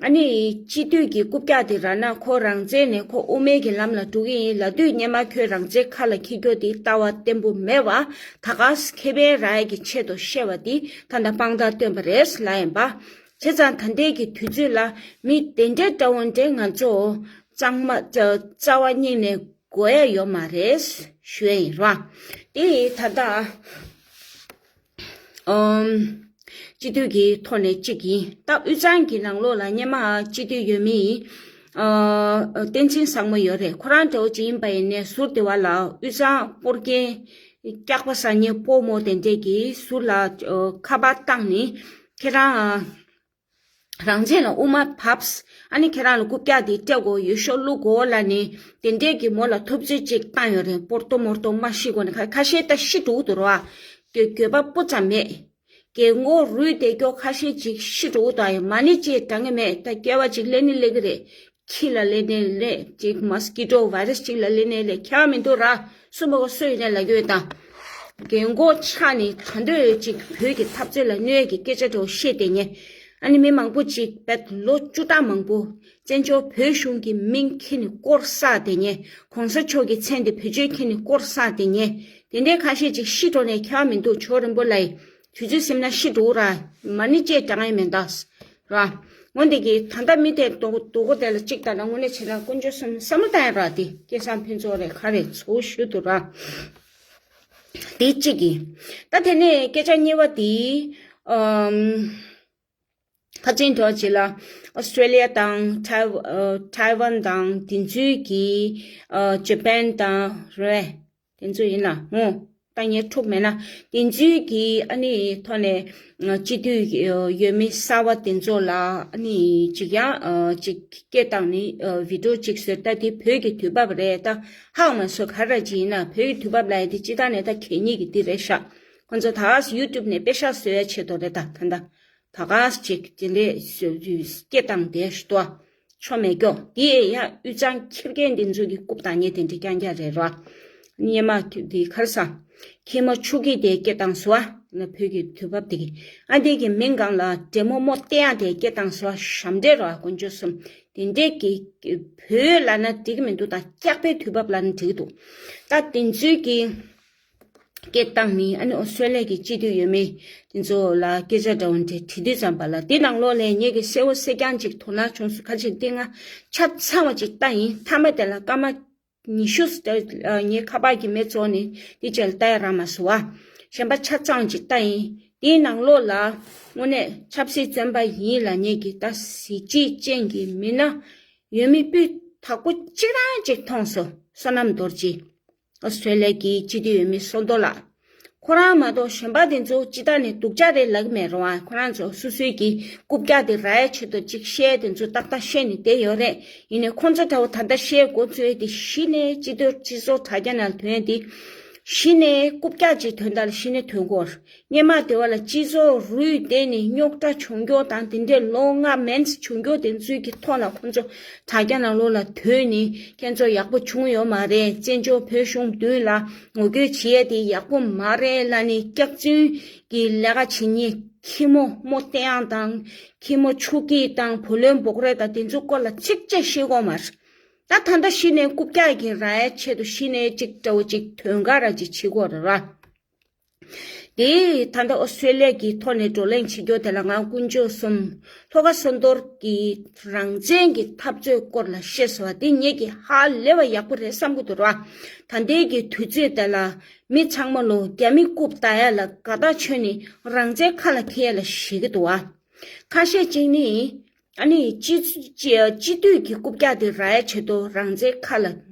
ཨ་ནི་སྤྱི་འཐུས་ཀྱི་རྐུབ་བཀྱག་དེ་ར་ན་ཁོ་རང་བཙན་ནས་ཁོ་དབུ་མའི་གི་ལམ་ལ་འགྲོ་གི་ཡིན་ལབ་དུས་སྔོན་མ་ཁྱོད་རང་བཙན་ཁ་ལ་འཁྱེར་རྒྱུ་དེ་ལྟ་བ་བརྟན་པོ་མེད་པ། ད་ག་ཁེ་ཕན་རག་ཡས་ཀྱི་ཆེད་དུ་བཤད་པ་དེ་ད་ལྟ་དཔང་རྟགས་སྟོན་པ་རེད་ལབ་ཡིན་པ། བྱས་ཙང་ད་ལྟའི་གི་དུས་ཚོད་ལ་མི་དེ་འདྲའི་འདྲ་བོ་འདྲའི་ང་ཚོ་གཙང་མ་རྩ་བ་ཉིད་ནས་དགོས་ཡ་ཡོད་མ་རེད་ཞུ་ཡ་ཡིན་ར། དེ་ད་ལྟ་ཨམ། སྤྱི་འཐུས་ཀྱི་ཐོག་ནས་གཅིག་ཡིན། ད་དབུས་གཙང་གི་ནང་ལོགས་ལ་སྔོན་མ་སྤྱི་འཐུས་ཡོད་མི་ཨ། བསྟན་འཛིན་བཟང་མོ་ཡོད་རེད། ཁོ་རང་འདྲ་བོ་ཅིག་ཡིན་པ་ཡིན་ནའི་ཟུར་དེ་བ་ལ་དབུས་གཙང་སྤོར་མཁན་སྐྱག་པ་ཟ་མཁན་སྤོ་རྨོ་དེ་འདྲས་ཀྱིས་ཟུར་ལ་ཨ། ཁ་པར་བཏང་ནས་ཁྱེད་རང་ཨ། རང་བཙན་ལ་དབུ་མ་བབས། ཨ་ནི་ཁྱེད་རང་ལ་རྐུབ་བཀྱག་དེ་སྤྲད་དགོས། འོས་ཤོག་བླུག་དགོས་ལབ་ནས་དེ་འདྲས་ཀྱི་མོ་ལ་ཐུབ་ཚོད་ཅིག་བཏང་ཡོད་རེད། སྤོར་ཏོ་མོར་ཏོ་མ་ཤི་གོ་ནས་ཁ་ཁ་ཤས་ད་ཤི་འགྲོ་གི་འདུག་ར། དགོས་དགོས་པ་སྤུ་ཙམ་མེད། རྒན་གོག་རུལ་བསྡད་ཀྱོག་ཁ་ཤས་ཅིག་ཤི་འགྲོ་གི་འདུག་ཨ། ཡ་མ་ཎི་ཅེས་དྲང་གི་མེད། ད་སྐྱེ་བ་ཅིག་ལེན་ནི་ལེན་གི་རེད། ཁྱི་ལ་ལེན་ནས་ལེན་ཅིག་མོ་སི་ཀི་ཊོ་བྷའི་རེ་སི་ཅིག་ལ་ལེན་ནས་ལེན་ཁྱད་པར་མི་འདུག་ར། སུ་མ་གོ་སུ་ཡིན་ནས་ལབ་ཀྱི་ཡོད་དང་། རྒན་གོག་ཆགས་ནས་ད་འདོད་ཅིག་བོད་ཀྱི་འཐབ་རྩོད་ལ་གནོད་ཀྱི་སྐད་ཆ་འདྲ་བོ་བཤད་བསྡད་མཁན། ཨ་ནི་མི་མང་པོ་ཅིག་བེད་ལོ་བཅུ་ཕྲག་མང་པོ་བཙན་བྱོལ་བོད་གཞུང་གི་མིང་ཁྱེར་ནས་སྐོར་བསགས་བསྡད་མཁན། གོང་ས་མཆོག་གི་མཚན་དེ་བེད་སྤྱོད་ཁྱེར་ནས་སྐོར་བསགས་བསྡད་མཁན། དེ་འདྲའི་ཁ་ཤས་ཅིག་ཤི་འགྲོ་ནས་ཁྱད་པར་མི་འདུག་ཇོ་རིན་པོ་ལགས་ཡིན། དུས་ཚོད་ཟིན་ན་ཤི་འགྲོ་ར། མ་ཎི་ཅེས་དྲང་ཡ་མེད་ད། ར། འོན་ཏེ་གི་ད་ལྟ་མི་དེ་དོ་དོ་གོ་དེ་ལ་གཅིག་ལྟ་ན་དངོས་གནས་བྱས་ན་དཀོན་མཆོག་གསུམ་བསམ་བློ་བཏང་ཡ་ར། དེ་སྐལ་བཟང་ཕུན་ཚོགས་རེད་ག་རེ་ཚོ་ཞུ་དུ་ར། དེ་གཅིག་གི། ད་དེ་ནས་སྐད་ཆ་གཉིས་པ་དེ། ཨམ། ཁ་ཅིན་ཐོག་ཅིག་ལ་ཨོ་སི་ཀྲེ་ལི་ཡ་དང་ཐའེ་ཨ་ཐའེ་ཝན་དང་དེ་ཚོའི་གི་ཨ་ཇ་པན་དང་རེད། དེ་ཚོ་ཡིན་ན་ངོ་ད་ངས་འཁྲུག་མེད་ན་དེ་ཚོའི་གི་ཨ་ནི་ཐོག་ནས་སྤྱི་འཐུས་ཡོད་མི་གསར་བ་དེ་ཚོ་ལ་ཨ་ནི་ཅིག་ཡང་ཅིག་སྐད་བཏང་ནི་བི་ཌི་ཡོ་ཅིག་བཟོས། ད་དེ་བོད་ཀྱི་དུས་བབ་རེད། ད་ཧ་མ་སོ་ག་ར་ཅིག་ཡིན་ན་བོད་ཀྱི་དུས་བབ་ལ་ཡ་དེ་སྤྱི་བཏང་ནས་ད་གད་སྙིགས་ཀྱི་དེ་རེད་ཤག་ཁོང་ཚོ་ད་ཡུ་ཊུབ་ནས་པེ་ཤག་བཟོ་ཡ་ཆེད་དུ་རེད། ད་ད་ད་ག་ཅིག་དེ་འདྲས་སྐད་བཏང་བསྡད་ཤི་ཏོ། ཆོ་མེད་ཀྱོ། དེ་ཡང་དབུས་གཙང་ཁྱི་རྒན་དེ་ཚོ་གི་རྐུབ་བཏང་ཉེ་དེ་འདྲས་རྐྱང་རྐྱང་རེད་རོ། སྙེ་མ་དེ་གར་ས། ཁྱི་མོ་ཆུ་ཁྱི་དེ་སྐད་བཏང་སོ་ཨ། ན་བོད་ཀྱི་དུས་བབ་དེ་གི་ཨ་འདི་གི་མིང་གང་ལ་འདྲེ་མོ་མོ་སྟེ་ཡང་དེ་སྐད་བཏང་སོ་ཨ། ཞབས་འདྲེ་རོ་ཨ། དཀོན་མཆོག་གསུམ། དེ་འདྲས་ཀྱི་བོད་ལ་ན་འགྲིག་གི་མི་འདུག་ད་སྐྱག་པའི་དུས་བབ་ལ་ན་འགྲིག་གི་འདུག་ད་དེ་ཚོའི་གི་སྐད་བཏང་མི་ཨ་ནི་ཨོ་སི་ཀྲེ་ལི་ཡ་གི་སྤྱི་འཐུས་ཡོད་མི་དེ་ཚོ་ལ་སྐད་ཆ་འདྲ་བོ་འདྲ་དྲི་དུས་ཙམ་པ་ལ་དེ་ནང་ལོགས་ལས་ངེད་ཀྱི་གསལ་བོ་གསལ་རྐྱང་ཅིག་དོ་སྣང་བྱུང་སོང་། ཁ་ཅིག་སྟེང་ང་ཆ་ཚང་བ་ཅིག་ལྟ་ཡིན། མཐའ་མ་དེ་ལ་སྐར་མ་ཉི་ཤུ་ངའི་ཁ་པར་གྱི་མེ་བཙོག་ནས་དེ་ཅལ་ལྟ་ཡ་རག་མ་སོང་བ། གཞན་པ་ཆ་ཚང་ཅིག་ལྟ་ཡིན། དེའི་ནང་ལོགས་ལ་དངོས་གནས་ཆབ་སྲིད་བཙོན་པ་ཡིན་ལབ་མཁན་གྱི་ད་གཟི་བརྗིད་ཅན་གྱི་མི་སྣ་ཡོད་མི་སྤུས་དག་པོ་གཅིག་རང་ཅིག་མཐོང་སོང་། བསོད་ནམས་རྡོ་རྗེ། ཨོ་སི་ཀྲེ་ལི་ཡ་གི་སྤྱི་འཐུས་ཡོད་མི་བསོད་རྡོར་ལགས། ཁོ་རང་མ་གཏོགས་གཞན་པ་དེ་ཚོ་སྤྱི་བཏང་ནས་སྡུག་ཅག་རེད་ལབ་ཀྱི་མེད་རུང་བ། ཁོ་རང་ཚོ་སོ་སོའི་གི་རྐུབ་བཀྱག་དེ་རག་ཡ་ཆེད་དུ་ཅིག་བཤད་དེ་ཚོ་ཏག་ཏག་བཤད་ནས་བསྡད་ཡོད་རེད། ཡིན་ནའི་ཁོང་ཚོ་འདྲ་བོ་ད་ལྟ་བཤད་འགོ་ཚུགས་དེ་གཞི་ནས་སྤྱི་འཐུས་སྤྱི་ཚོགས་དྲ་རྒྱ་ནང་ཐོན་དེ་གཞི་ནས་རྐུབ་བཀྱག་ཅིག་ཐོན་ད་ལ་གཞི་ནས་ཐོན་གོ། སྔོན་མ་དེ་བ་ལ་སྤྱི་ཚོགས་རུལ་བསྡད་ནས་རྙོག་དྲ་བྱུང་རྒྱུ་དང་དེ་འདྲའི་ལོ་ལྔ་མན་བྱུང་རྒྱུ་དེ་ཚོའི་གི་ཐོག་ལ་ཁོང་ཚོ་དྲ་རྒྱ་ནང་ལོགས་ལ་ཐོན་ནས་ཁྱེད་ཚོ་ཡག་པོ་བྱུང་ཡོད་མ་རེད། བཙན་བྱོལ་བོད་གཞུང་མདུན་ལ་ངོ་རྒོལ་བྱེད་ཡས་དེ་ཡག་པོ་མ་རེད་ལབ་ནས་སྐྱག་རྫུན་གྱི་ལས་ཀ་བྱེད་མཁན་ཁྱི་མོ་རྨོ་བསྟན་དབྱངས་དང་ཁྱི་མོ་ཆུ་སྐྱིད་དང་བུ་ལོན་འབོག་རེས་དང་དེ་ཚོའི་སྐོར་ལ་ཚིག་གཅིག་བཤད་གོ་མ་རེད། ད་ད་ལྟ་གཞི་ནས་རྐུབ་བཀྱག་གི་རག་ཡ་ཆེད་དུ་གཞི་ནས་གཅིག་འདྲ་བོ་གཅིག་དོན་ག་ར་གཅིག་བྱེད་དགོས་རེད་ར། དེ་ད་ལྟ་ཨོ་སི་ཀྲེ་ལི་ཡ་གི་ཐོག་ནས་བགྲོ་གླེང་བྱེད་རྒྱུ་དེ་ལ་ང་དཀོན་མཆོག་གསུམ་ལྷོ་ཁ་བསོད་རྡོར་གྱི་རང་བཙན་གྱི་འཐབ་རྩོད་སྐོར་ལ་བཤད་སོང་བ་དེ་ངེད་ཀྱི་ཧ་ལས་པ་ཡག་པོ་རེད་བསམ་གྱི་འདུག་ར། ད་ལྟའི་གི་དུས་ཚོད་དེ་ལ་མི་ཚང་མ་ལོ་རྒྱ་མི་རྐུབ་ལྟ་ཡ་ལ་དགའ་ཐག་ཆོད་ནས་རང་བཙན་ཁ་ལ་འཁྱེར་ཡ་ལ་ཞེད་ཀྱི་འདུག་བ། ཁ་ཤས་ཅིག་ནི། ཨ་ནི་སྤྱི་སྤྱི་སྤྱི་འཐུས་ཀྱི་རྐུབ་བཀྱག་དེ་རག་ཡ་ཆེད་དུ་རང་བཙན་ཁ་ལ་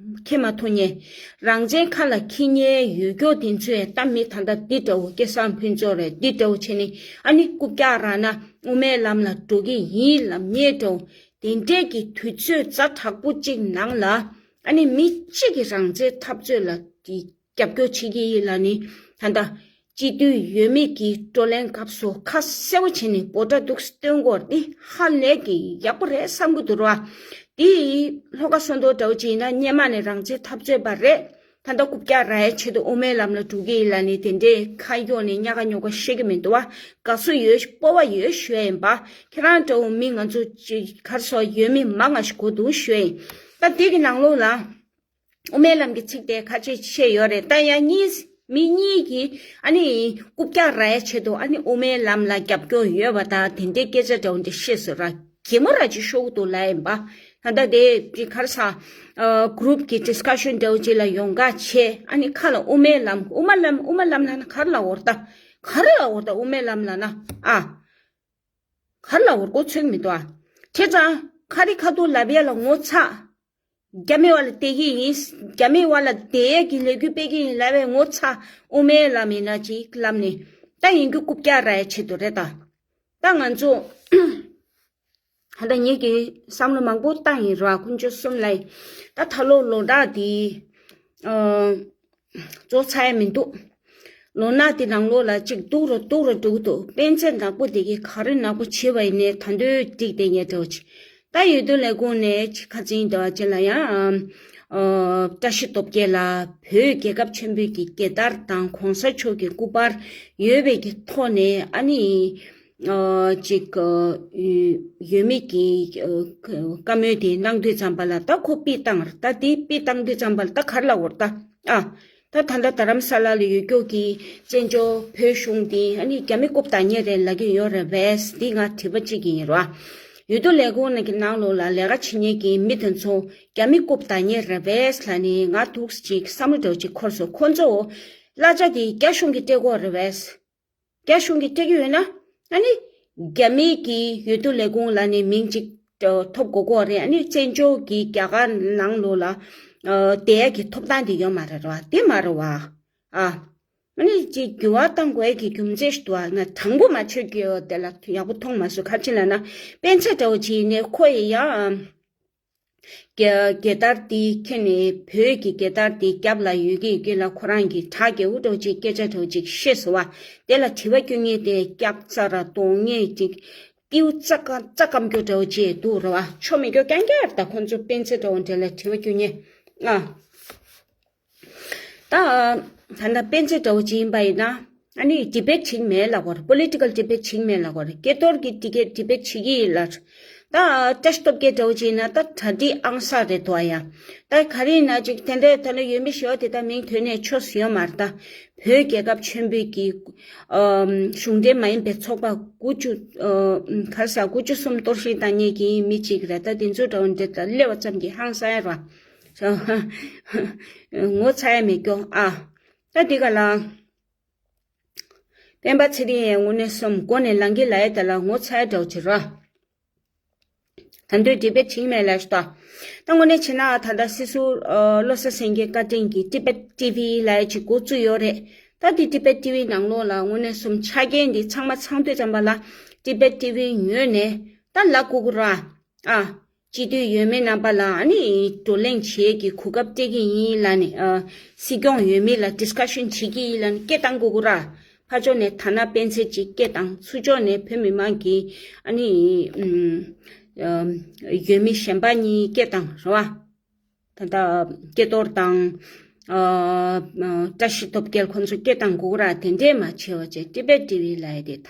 འཁྱེར་མ་ཐུབ་མཁན། རང་བཙན་ཁ་ལ་འཁྱེར་མཁན་ཡོད་རྒྱུ་དེ་ཚོས་ད་མི་ད་ལྟ་འདི་འདྲ་བོ་སྐལ་བཟང་ཕུན་ཚོགས་རེད། འདི་འདྲ་བོ་བྱས་ནས་ཨ་ནི་རྐུབ་བཀྱག་རག་ན་དབུ་མའི་ལམ་ལ་འགྲོ་གི་ཡིན་ལབ་མཁན་འདྲ་བོ། དེ་འདྲས་ཀྱི་དུས་ཚོད་ཛ་དྲག་པོ་གཅིག་ནང་ལ་ཨ་ནི་མི་གཅིག་གི་རང་བཙན་འཐབ་རྩོད་ལ་དེ། རྒྱབ་སྐྱོར་བྱེད་ཀྱི་ཡིན་ལབ་ནི། ད་ལྟ་སྤྱི་འཐུས་ཡོད་མེད་ཀྱི་བགྲོ་གླེང་སྐབས་སུ་ཁ་གསལ་པོ་བྱས་ནས་འབོད་སྒྲ་འདུག་སྟོན་དགོས་འདི་ཧ་ལས་ཀྱི་ཡག་པོ་རེད་བསམ་གྱི་འདུག་ར། འདི་ལྷོ་ཁ་བསོད་རྡོར་འདྲ་བོ་ཅིག་ཡིན་ན་སྔོན་མ་ནས་རང་བཙན་འཐབ་རྩོད་པ་རེད། ད་ལྟ་རྐུབ་བཀྱག་རག་ཡའི་ཆེད་དུ་དབུ་མའི་ལམ་ལ་འགྲོ་གི་ཡིན་ལབ་ནི་དེ་འདྲའི་ཁ་གཡོག་ནས་ཉག་ག་ཉོག་ག་བཤད་ཀྱི་མི་འདུག་བ། དགའ་བསུ་ཡོད་སྤོབས་པ་ཡོད་ཞུ་ཡ་ཡིན་པ། ཁྱེད་རང་འདྲ་བོ་མི་ང་ཚོ་གར་སོགས་ཡོད་མི་མང་ང་ཞིག་གོ་འདུག་ཞུ་ཡ་ཡིན། ད་འདི་གི་ནང་ལོགས་ལ། དབུ་མའི་ལམ་གྱི་ཚིག་དེ་ཁ་ཆེ་བཤད་ཡོད་རེད། ད་ཡང་གཉིས་མི་གཉིས་ཀྱིས་ཨ་ནི་རྐུབ་བཀྱག་རག་ཡའི་ཆེད་དུ་ཨ་ནི་དབུ་མའི་ལམ་ལ་རྒྱབ་སྐྱོར་ཡོད་པ་དང་དེ་འདྲའི་སྐད་ཆ་འདྲ་བོ་འདི་བཤད་སོང་ར། གད་མོ་ར་ཅིག་ཤོར་གི་འདུག་ལབ་ཡིན་པ། ད་ལྟ་དེ་ག་རེ་ཟ། གུ་རུབ་ཀྱི་ཌིས་ཀ་ཤན་འདྲ་བོ་ཅིག་ལ་ཡོང་ག་བྱས་ཨ་ནི་ཁ་ལ་དབུ་མའི་ལམ་དབུ་མ་ལམ་དབུ་མ་ལམ་ལབ་ན་ག་རེ་ལབ་འོར་ད། ག་རེ་ལབ་འོར་ད་དབུ་མའི་ལམ་ལབ་ན་ཨ། ག་རེ་ལབ་འོར་གོ་ཚོད་མི་འདུག་ཨ། བྱས་ཙང་ཁ་རི་ཁ་ཐུག་ལབ་ཡ་ལ་ངོ་ཚ། རྒྱ་མི་བ་ལ་བསྡད་ཀྱི་ཡིན། རྒྱ་མི་བ་ལ་བསྡད་ཡས་ཀྱི་ལས་འགུལ་སྤེལ་གྱི་ཡིན་ལབ་པའི་ངོ་ཚ། དབུ་མའི་ལམ་ཡིན་ན་ཅིག་ལབ་ནས་ད་ཡིན་རྒྱུ་རྐུབ་བཀྱག་རག་ཡ་ཆེད་དུ་རེད་ད། ད་ང་ཚོ་ད་ལྟ་ངེད་ཀྱིས་བསམ་བློ་མང་པོ་བཏང་ཡིན་ར། དཀོན་མཆོག་གསུམ་ལ་ཡིན། ད་ད་ལོ་ལོ་འདྲ་དེ་ཨ། རྫོགས་ཚར་ཡ་མི་འདུག་ལོ་ན་དེ་ནང་ལོགས་ལ་གཅིག་སྡུག་རུ་སྡུག་རུ་འགྲོ་གི་འདུག་དཔེ་མཛོད་ནག་པོ་དེ་གིས་ག་རེ་ནག་པོ་བྱས་པ་ཡིན་ནའི་ད་འདོད་འགྲིག་བསྡད་ངེས་འདྲ་བོ་ཅིག་ད་ཡོད་དུས་ལས་ཁུངས་ནས་ཅིག་ཁ་ཚིག་འདྲ་བ་ཅིག་ལ་ཡང་ཨ། བཀྲ་ཤིས་སྟོབས་རྒྱལ་ལགས་བོད་རྒྱལ་ཁབ་ཆེན་པོའི་གི་རྒྱལ་དར་དང་གོང་ས་མཆོག་གི་སྐུ་པར་ཡོད་པའི་གི་ཐོག་ནས་ཨ་ནི། ཨ། ཅིག་ཨ། ཡོད་མེད་ཀྱི་ཨ། བཀའ་མོལ་དེ་གནང་དུས་ཙམ་པ་ལ་ད་ཁོ་པི་བཏང་ར། ད་དེ་པི་བཏང་དུས་ཙམ་པ་ལ་ད་ག་རེ་ལབ་འོར་ད། ཨ། ད་ད་ལྟ་རྡ་རམ་ས་ལ་ལ་ཡོད་རྒྱུ་གི་བཙན་བྱོལ་བོད་གཞུང་འདི་ཨ་ནི་རྒྱ་མི་རྐུབ་བཏང་མཁན་རེད་ལབ་ཀྱི་ཡོད་རེད་པས། འདི་ང་དྲི་བ་གཅིག་ཡིན་རོ། འོས་བསྡུ་ལས་ཁུངས་ནང་གི་ནང་ལོགས་ལ་ལས་ཀ་བྱེད་མཁན་གྱི་མི་དེ་ཚོ་རྒྱ་མི་རྐུབ་བཏང་མཁན་རེད་པས་ལབ་ནས་ང་འདུག་ཅིག་བསམ་བློ་འདྲ་བོ་ཅིག་འཁོར་སོང་། ཁོ་ཚོ་གླ་ཆ་དེ་རྒྱ་གཞུང་གིས་སྤྲད་ཀྱི་ཡོད་རེད་པས། རྒྱ་གཞུང་གིས་སྤྲད་ཀྱི་ཡོད་ན། ཨ་ནི་རྒྱ་མི་གི་འོས་བསྡུ་ལས་ཁུངས་ལ་ནི་མིང་གཅིག་ཐོབ་དགོས་ཀྱི་ཡོད་རེད། ཨ་ནི་བཙན་བྱོལ་གྱི་རྒྱ་གར་ནང་ལོགས་ལ་ཨ་བསྡད་ཡག་གི་ཐོབ་ཐང་དེ་ཡོད་མ་རེད་རོ། དེ་མ་རེད་བ། ཨ། ཨ་ནི་ཅིག་འགྱུར་བ་གཏང་དགོས་ཀྱི་རྒྱུ་མཚན་ཞིག་འདུག་ཨ། ང་དྲང་པོ་མ་བརྗོད་ཀྱི་ཡོད་དེ་ལ་ཡག་པོ་མཐོང་མ་སོང་། ག་རེ་བྱས་ལབ་ན་སྤེན་ཚེ་འདྲ་བོ་ཅིག་ནས་ཁོ་ཡི་ཡ་ཨ། རྒྱ་རྒྱལ་དར་འདི་ཁྱེར་ནས་བོད་ཀྱི་རྒྱལ་དར་འདི་རྒྱབ་ལ་ཡོད་ཀྱི་ཡོད་ཀྱི་ལ་ཁོ་རང་གིས་གྲ་རྒྱས་པོ་འདྲ་བོ་ཅིག་སྐད་ཆ་འདྲ་བོ་ཅིག་བཤད་སོང་བ། དེ་ལ་དྲི་བ་བསྐྱོན་མཁན་དེ་སྐྱག་རྩ་ར་གཏོང་མཁན་ཅིག་ཏིའུ་རྩ་ཀ་རྩ་སྐམ་རྒྱུ་འདྲ་བོ་ཅིག་འདུག་རེད་བ། ཆོ་མེད་རྒྱུ་རྐྱང་རྐྱང་རེད། ད་ཁོང་ཚོ་སྤེན་ཚེ་འདྲ་བོ་འདྲ་ལ་དྲི་བ་བསྐྱོན་མཁན་ཨ། ད་ད་ལྟ་སྤེན་ཚེ་འདྲ་བོ་ཅིག་ཡིན་པ་ཡིན་ན་ཨ་ནི་ཌི་བེཊ་བྱེད་ཀྱི་མེད་ལབ་དགོས་རེད། པོ་ལི་ཊི་ཀལ་ཌི་བེཊ་བྱེད་ཀྱི་མེད་ལབ་དགོས་རེད། སྐལ་རྡོར་གྱིས་ཌི་བེཊ་བྱེད་ཀྱི་ཡིན་ལབ། ད་བཀྲ་ཤིས་སྟོབས་རྒྱལ་འདྲ་བོ་ཅིག་ཡིན་ན་ད་གྲ་སྒྲིག་ཨང་གསར་རེད་འདུག་ཨ། ཡ་ད་ག་རེ་ཡིན་ན་ཅིག་དེ་འདྲའི་ད་ལྟ་ཡོད་མི་ཞེ་པོ་དེ་ད་མིང་ཐོན་ནས་ཆོ་ཟེར་ཡོད་མ་རེད། ད་བོད་རྒྱལ་ཁབ་ཆེན་པོའི་གི་ཨམ་གཞུང་འབྲེལ་མ་ཡིན་པའི་ཚོགས་པ་དགུ་བཅུ་ཨམ་ག་རེ་ཟ་དགུ་བཅུ་གསུམ་གཏོར་བཤིག་བཏང་མཁན་གྱི་མི་གཅིག་རེད། ད་དེ་ཚོ་འདྲ་བོ་འདྲ་ད་སླེབས་པ་ཙམ་གྱིས་ཧང་སང་ཡ་ར། ངོ་ཚ་ཡ་མེད་སྐྱོ་ཨ། ད་འདི་ག་ལ། སྤེན་པ་ཚེ་རིང་ཡང་དངོས་གནས་སོམ་མགོ་ནས་ལངས་ཀྱི་ལ་ཡ་ད་ལ་ངོ་ཚ་ཡ་འདྲ་བོ་བྱེད་ར། ད་འདོད་འདི་པའི་བྱིངས་མེད་ལ་ཤ་ད། ད་དངོས་གནས་བྱས་ན་ད་ལྟ་སྲིད་ཟུར་བློ་བཟང་སེང་གེ་བཀའ་དྲིན་གྱིས་ཊི་བེཊ་ཊི་ཝི་ལ་ཡ་ཅིག་འགོ་བཙུགས་ཡོད་རེད། ད་འདི་ཊི་བེཊ་ཊི་ཝི་ནང་ལོགས་ལ་དངོས་གནས་སོམ་ཆ་རྐྱེན་འདི་ཚང་མ་ཚང་དུས་ཙམ་པ་ལ་ཊི་བེཊ་ཊི་ཝི་ངོས་ནས་ད་ལབ་དགོས་ཀྱི་ར། ཨ། སྤྱི་འཐུས་འོས་མི་རྣམ་པ་ལ་ཨ་ནི་བགྲོ་གླེང་བྱེད་ཀྱི་གོ་སྐབས་སྤྲད་ཀྱི་ཡིན་ལབ་ནས་ཨ། སྲིད་སྐྱོང་འོས་མི་ལ་ཌི་སི་ཀ་ཤན་བྱེད་ཀྱི་ཡིན་ལབ་ནས་སྐད་བཏང་དགོས་ཀྱི་ར། ཕར་ཕྱོགས་ནས་ཐ་ན་སྤེན་ཚེ་གཅིག་སྐད་བཏང་། ཚུར་ཕྱོགས་ནས་བོད་མི་མང་གིས་ཨ་ནི་ཨ། འོས་མི་གཞན་པ་གཉིས་སྐད་བཏང་རེད་བ། ད་ལྟ་སྐལ་རྡོར་དང་ཨ། བཀྲ་ཤིས་སྟོབས་རྒྱལ་ཁོང་ཚོ་སྐད་བཏང་དགོས་ཀྱི་ར། དེ་འདྲས་མ་བྱས་པ་བྱས་ཊི་བེཊ་ཊི་ཝི་ལབ་ཡ་དེ་ད་ད་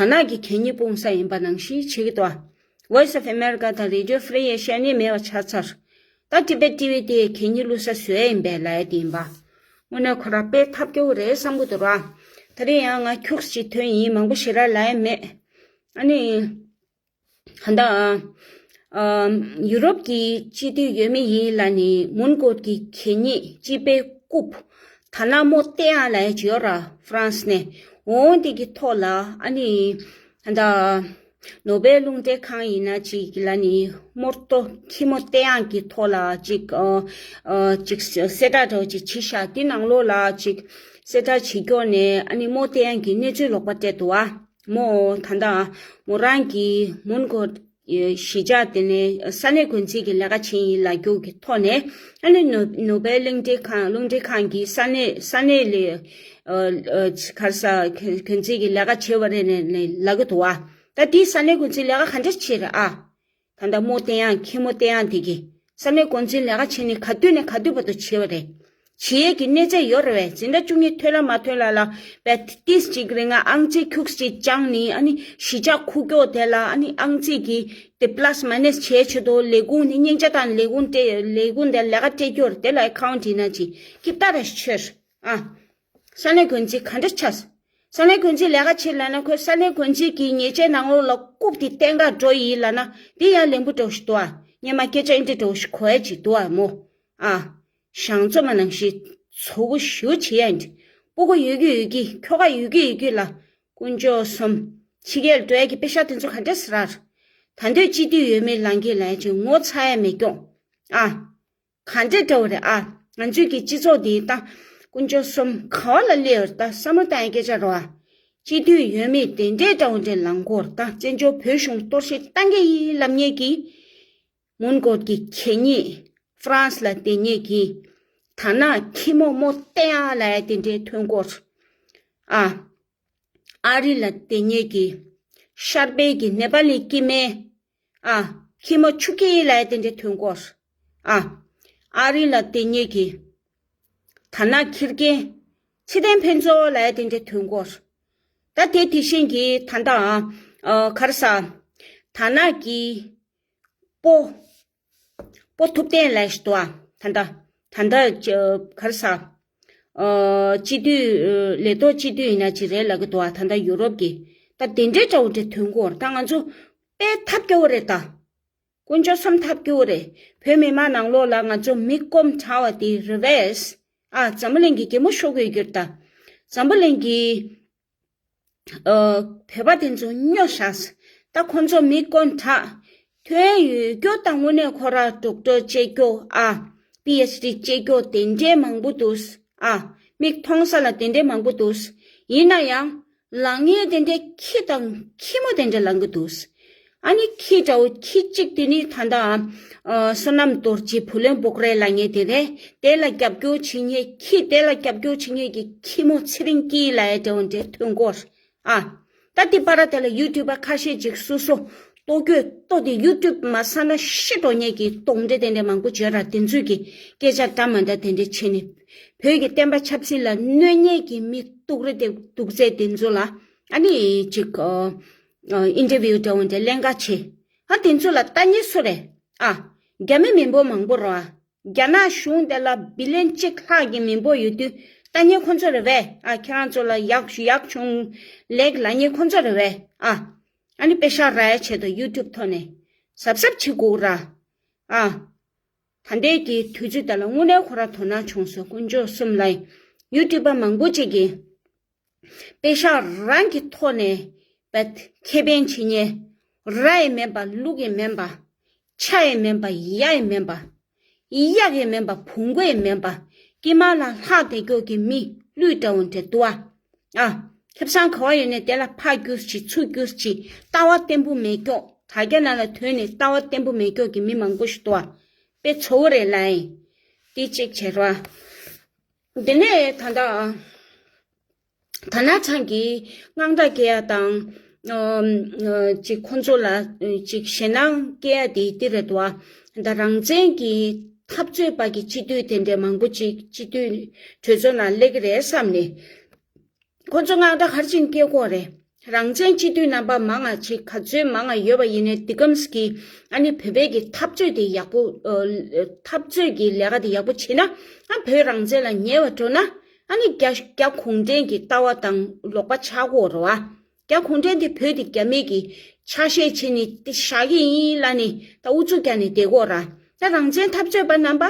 ནག་གི་གད་སྙིགས་སྤུངས་ས་ཡིན་པ་ནང་བཞིན་བྱེད་ཀྱི་འདུག Voice of America དང་Radio Free Asia ནི་མེད་པ་ཆགས་ཚར། ད་ཊི་བེཊ་ཊི་ཝི་དེ་གད་སྙིགས་བླུགས་ས་བཟོ་ཡ་ཡིན་པས་ལབ་ཡ་དེ་ཡིན་པ། དངོས་གནས་ཁོ་རང་དཔེ་ཐབས་སྐྱོ་བོ་རེད་བསམ་གྱི་འདུག་ར། ད་རེས་ཡང་ང་ཁྱུག་ཅིག་ཐོན་ཡིན། མང་པོ་ཞེ་དྲག་ལབ་ཡ་མེད། ཨ་ནི། ད་ལྟ་ཨ་ཡུ་རོབ་ཀྱི་སྤྱི་འཐུས་འོས་མི་ཡིན་ལབ་ནས་མོན་གྷོ་གི་གད་སྙིགས་སྤྱི་པའི་རྐུབ། ད་ནག་མོ་བསྟན་ཡག་ལབ་ཡ་ཅིག་ཡོད་ར། ཧྥ་རན་སི་ནས་འོང་དེ་གི་ཐོག་ལ་ཨ་ནི་ད་ལྟ་ནོ་བེལ་རླུང་འཕྲིན་ཁང་ཡིན་ན་ཅིག་ལ་ནི་རྨོ་ཏོ་ཁྱི་མོ་བསྟན་ཡག་གི་ཐོག་ལ་ཅིག་ཨ་ཨ་ཅིག་གསལ་བསྒྲགས་འདྲ་བོ་ཅིག་བྱས་ཤག་དེ་ནང་ལོགས་ལ་ཅིག་གསལ་བསྒྲགས་བྱེད་སྐྱོར་ནས་ཨ་ནི་རྨོ་བསྟན་ཡག་གི་གནས་ཚུལ་ལོག་པ་སྤྲད་འདུག་བ། མོ་ད་ལྟ་མོ་རང་གི་མོན་གྷོ་གཞིས་ཆགས་དེ་ནས་ས་གནས་འགོ་འཛིན་གྱི་ལས་ཀ་བྱེད་ཡིན་ལབ་རྒྱུ་གི་ཐོག་ནས་ཨ་ནི་ནོ་ནོ་བེལ་རླུང་འཕྲིན་ཁང་རླུང་འཕྲིན་ཁང་གི་ས་གནས་ས་གནས་ལས་ཨ་ཨ་ག་རེ་ཟ་འགོ་འཛིན་གྱི་ལས་ཀ་བྱེད་པ་རེད་ནས་ལབ་གི་འདུག་བ། ད་དེའི་ས་གནས་འགོ་འཛིན་ལས་ཀ་ག་འདྲ་བྱེད་རེད་ཨ། ད་ལྟ་རྨོ་བསྟན་ཡག་ཁྱི་མོ་བསྟན་ཡག་དེ་གིས་ས་གནས་འགོ་འཛིན་ལས་ཀ་བྱེད་ནས་ག་དུས་ནས་ག་དུས་བར་དུ་བྱེད་པ་རེད། བྱེད་ཡས་ཀྱི་གནས་ཚད་ཡོད་རེད་བས། འཛིན་གྲྭ་བཅུ་གཉིས་ཐོན་ལ་མ་ཐོན་ལ་ལ་བས་ཏིས་ཅིག་རེ་ང་ཨང་རྩིས་ཁྱུག་ཅིག་སྦྱངས་ནི་ཨ་ནི་གཞིས་ཆགས་ཁུག་ཀྱོག་དེ་ལ་ཨ་ནི་ཨང་རྩིས་ཀྱི་དེ་པ་ལ་སི་མ་ནེ་སི་བྱས་ཆེད་དུ་ལས་ཁུངས་ནི་སྙིང་རྗེ་དང་ལས་ཁུངས་དེ་ལས་ཁུངས་དེ་ལས་ཀ་སྤྲད་རྒྱུར་དེ་ལ་ཨེ་ཁའུན་ཊི་ཡིན་ན་ཅིག་ཀིབ་ཏ་ར་ཤི་ཆེར་ཨ། ས་གནས་འགོ་འཛིན་ག་འདྲ་ཆགས། ས་གནས་འགོ་འཛིན་ལས་ཀ་བྱེད་ལབ་ན་ཁོས་ས་གནས་འགོ་འཛིན་གྱི་ཉེས་ཆད་ནང་ལོགས་ལ་རྐུབ་དེ་བསྟན་ག་འགྲོ་ཡིན་ལབ་ན་འདི་ཡང་ལན་པོ་འདྲ་བོ་ཞིག་འདུག་ཨ། སྔོན་མ་སྐད་ཆ་འདི་འདྲ་བོ་ཞིག་གོ་ཡ་ཅིག་འདུག་ཨ་མོ། ཨ། ཞང་བཙོ་མ་ནང་བཞིན་ཚོ་གུ་ཞུ་བྱེད་ཡ་འདི། སྤུ་གུ་ཡོད་ཀྱི་ཡོད་ཀྱི་ཁྱོ་ག་ཡོད་ཀྱི་ཡོད་ཀྱི་ལ། དཀོན་མཆོག་གསུམ། ཕྱི་རྒྱལ་འགྲོ་ཡ་གི་པེ་ཤ་དེ་ཚོ་ག་འདྲ་ཟེར་ར། ད་འདོད་སྤྱི་འཐུས་འོས་མི་ལངས་ཀྱི་ལ་ཡ་ཅིག་ངོ་ཚ་ཡ་མེད་སྐྱོང་། ཨ། ག་འདྲ་འདྲ་བོ་རེད་ཨ། ང་ཚོའི་གི་སྤྱི་ཚོགས་འདི་ད་དཀོན་མཆོག་གསུམ་ག་བ་ལ་སླེབས་ཡོད་རེད། ད་བསམ་བློ་བཏང་ཡ་སྐད་ཆ་རེད་བ། སྤྱི་འཐུས་འོས་མི་དེ་འདྲའི་འདྲ་བོ་འདྲ་ལངས་སྐོར་ད་བཙན་བྱོལ་བོད་གཞུང་གཏོར་བཤིག་བཏང་གི་ཡིན་ལབ་མཁན་གྱི་མོན་གྷོ་གི་གད་སྙིགས། ཧྥ་རན་སི་ལ་བསྡད་མཁན་གྱི་ད་ནག་ཁྱི་མོ་རྨོ་བསྟན་ཡག་ལབ་ཡ་དེ་འདྲའི་ཐོན་སྐོར་ཨ། ཨ་རི་ལ་བསྡད་མཁན་གྱི་ཤར་པའི་གི་ནེ་པ་ལི་སྐྱེ་དམན། ཨ། ཁྱི་མོ་ཆུ་སྐྱེས་ལབ་ཡ་དེ་འདྲའི་ཐོན་སྐོར། ཨ། ཨ་རི་ལ་བསྡད་མཁན་གྱི་ད་ནག་ཁྱི་རྒན་ཚེ་བརྟན་ཕུན་ཚོགས་ལབ་ཡ་དེ་འདྲའི་ཐོན་སྐོར། ད་དེ་དེ་བཞིན་གྱི་ད་ལྟ་ཨ་ག་རེ་ཟ་ད་ནག་གི་སྤོ། སྤོ་ཐུབ་བསྟན་ལབ་ཞིག་འདུག་ཨ། ད་ལྟ་ད་ལྟ་ག་རེ་ཟ། ཨ་སྤྱི་འཐུས་ཨ་ལས་ཐོག་སྤྱི་འཐུས་ཡིན་ན་ཅིག་རེད་ལབ་ཀྱི་འདུག་ཨ། ད་ལྟ་ཡུ་རོབ་ཀྱི་ད་དེ་འདྲའི་འདྲ་བོ་འདྲ་ཐོན་གྱི་ཡོད་རེད། ད་ང་ཚོ་དཔེ་ཐབས་སྐྱོ་བོ་རེད་ད། དཀོན་མཆོག་གསུམ་ཐབས་སྐྱོ་བོ་རེད། བོད་མི་མང་ནང་ལོགས་ལ་ང་ཚོ་མི་སྐོམ་དྲག་པ་དེ་རེད་པས། ཨ་འཛམ་བུ་གླིང་གི་གད་མོ་ཤོར་གྱི་ཡོད་རེད་ད། འཛམ་བུ་གླིང་གི་ཨ་བོད་པ་དེ་ཚོ་སྨྱོ་བཞག། ད་ཁོང་ཚོ་མི་དཀོན་དྲག་ཐོན་ཡོད་རྒྱུ་དང་། དངོས་གནས་ཁོ་ར་ཌོག་ཊར་བྱེད་རྒྱུ་ཨ་པི་ཨེཆ་ཌི་བྱེད་རྒྱུ་དེ་འདྲའི་མང་པོ་འདུག་ཨ། མིག་མཐོང་ས་ལ་དེ་འདྲའི་མང་པོ་འདུག། ཡིན་ན་ཡང་ལངས་ཡས་དེ་འདྲའི་ཁྱི་དང་ཁྱི་མོ་དེ་འདྲ་ལངས་ཀྱི་འདུག། ཨ་ནི་ཁྱི་འདྲ་བོ་ཁྱི་གཅིག་དེ་ནི་ད་ལྟ་ཨ་བསོད་ནམས་རྡོ་རྗེ་བུ་ལོན་སྤོག་རེས་ལབ་མཁན་དེ་རེད། དེ་ལ་རྒྱབ་སྐྱོར་བྱེད་མཁན་ཁྱི་དེ་ལ་རྒྱབ་སྐྱོར་བྱེད་མཁན་གྱི་ཁྱི་མོ་ཚེ་རིང་སྐྱིད་ལབ་ཡས་འདྲ་བོ་འདྲ་ཐོན་གྱི་ཡོད་རེད། ཨ། ད་དེ་བར་དེ་ལ་ཡུ་ཊུབ་པ་ཁ་ཤས་ཅིག་སོ་སོ་ལྟོ་གོས་ལྟོ་དེ་ཡུ་ཊུབ་མ་ཟ་ན་ཤི་འགྲོ་མཁན་གྱི་གཏོང་འདྲེ་དེ་འདྲ་མང་པོ་བྱོས་ར། དེ་ཚོས་ཀྱི་སྐད་ཆ་འདྲ་མ་འདྲ་དེ་འདྲ་བྱས་ནས་བོད་ཀྱི་བསྟན་པ་ཆབ་སྲིད་ལ་གནོད་མཁན་གྱི་མི་སྡུག་རེ་དེ་སྡུག་ཚད་དེ་ཚོ་ལ་ཨ་ནི་ཅིག་ཨ་ཨ་ཨིན་ཊར་བིའུ་འདྲ་བོ་འདྲ་ལེན་ག་བྱས། ཨ་དེ་ཚོ་ལ་ལྟ་མཁན་སུ་རེད། ཨ་རྒྱ་མི་མི་འབོར་མང་པོ་རེད་བ། རྒྱ་ནག་གཞུང་དེ་ལ་བི་ལན་གཅིག་ལྷག་གི་མི་འབོར་ཡོད་དུས་ལྟ་མཁན་ཁོ་ཚོ་རེད་པས། ཨ་ཁྱེད་རང་ཚོ་ལ་ཡག་ཡག་བྱུང་ལེགས་ལབ་མཁན་ཁོ་ཚོ་རེད་པས། ཨ་ཨ་ནི་པེ་ཤག་རག་ཡས་ཆེད་དུ་ཡུ་ཊུབ་ཐོག་ནས་གཟབ་གཟབ་བྱེད་དགོས་ར། ཨ་ད་ལྟའི་གི་དུས་ཚོད་དེ་ལ་དངོས་གནས་ཁོ་ར་དོ་སྣང་བྱུང་སོང་། དཀོན་མཆོག་གསུམ་ལ་ཡུ་ཊུབ་པ་མང་པོ་ཅིག་གིས་པེ་ཤག་རང་གི་ཐོག་ནས་བད་ཁེ་ཕན་བྱེད་མཁན། ར་ཡི་མེད་པ་ལུག་ཡི་མེད་པ། ཆ་ཡི་མེད་པ་ཡ་ཡི་མེད་པ། གཡག་ཡི་མེད་པ་བོང་གུ་ཡི་མེད་པ། དཀྱིལ་མ་ལ་ལྷག་བསྡད་རྒྱུ་གི་མི་ཀླུ་འདྲ་བོ་འདྲ་འདུག་ཨ། ཨ་ཁེ་བཟང་ག་བ་ཡོད་ནས་དེ་ལ་ཕར་རྒྱུགས་ཅིག་ཚུར་རྒྱུགས་ཅིག། ལྟ་བ་བརྟན་པོ་མེད་རྒྱུ། དྲ་རྒྱ་ནང་ལ་ཐོན་ནས་ལྟ་བ་བརྟན་པོ་མེད་རྒྱུ་གི་མི་མང་པོ་ཞིག་འདུག་ཨ། དཔེ་ཚོ་བོ་རེད་ལ་ཡིན། དེ་གཅིག་བྱེད་རོགས། དེ་ནས་ད་ལྟ་ད་ན་ཚང་གི་དངངས་སྐྲག་སྐྱེ་ཡ་དང་། ཨ་ཨ་ཅིག་ཁོང་ཚོ་ལ་ཅིག་ཞེད་སྣང་སྐྱེ་ཡ་དེ་དེ་རེད་དོ། ད་རང་བཙན་གྱི་འཐབ་རྩོད་པ་གི་སྤྱི་འཐུས་དེ་འདྲ་མང་པོ་ཅིག་སྤྱི་འཐུས་གྲོས་ཚོགས་ནང་སླེབས་ཀྱི་རེད་བསམ་ནས། ཁོང་ཚོ་དངངས་སྐྲག་ག་རེ་བྱས་ནས་སྐྱེ་གི་ཡོད་རེད། རང་བཙན་སྤྱི་འཐུས་རྣམ་པ་མང་ང་ཅིག་ག་ཚོད་མང་ང་ཡོད་པ་ཡིན་ནའི་འདི་གམ་གི་ཨ་ནི་བོད་པའི་གི་འཐབ་རྩོད་དེ་ཡག་པོ་ཨ་འཐབ་རྩོད་ཀྱི་ལས་ཀ་དེ་ཡག་པོ་བྱེད་ན། ཨ་བོད་རང་བཙན་ལ་ཉེ་བ་འགྲོ་ན། ཨ་ནི་རྒྱ་རྒྱ་གུང་ཁྲན་གྱི་ལྟ་བ་དང་ལོག་པ་ཆགས་ཀྱི་ཡོད་རེད་བ། རྒྱ་གུང་ཁྲན་དེ་བོད་དེ་རྒྱ་མི་གི་ཆ་ཤས་བྱས་ནས་དེ་བཞག་གི་ཡིན་ལབ་ནས་ད་ཨུ་ཚུགས་རྒྱག་ནས་བསྡད་ཀྱི་ཡོད་རེད། ད་རང་བཙན་འཐབ་རྩོད་པ་རྣམ་པ།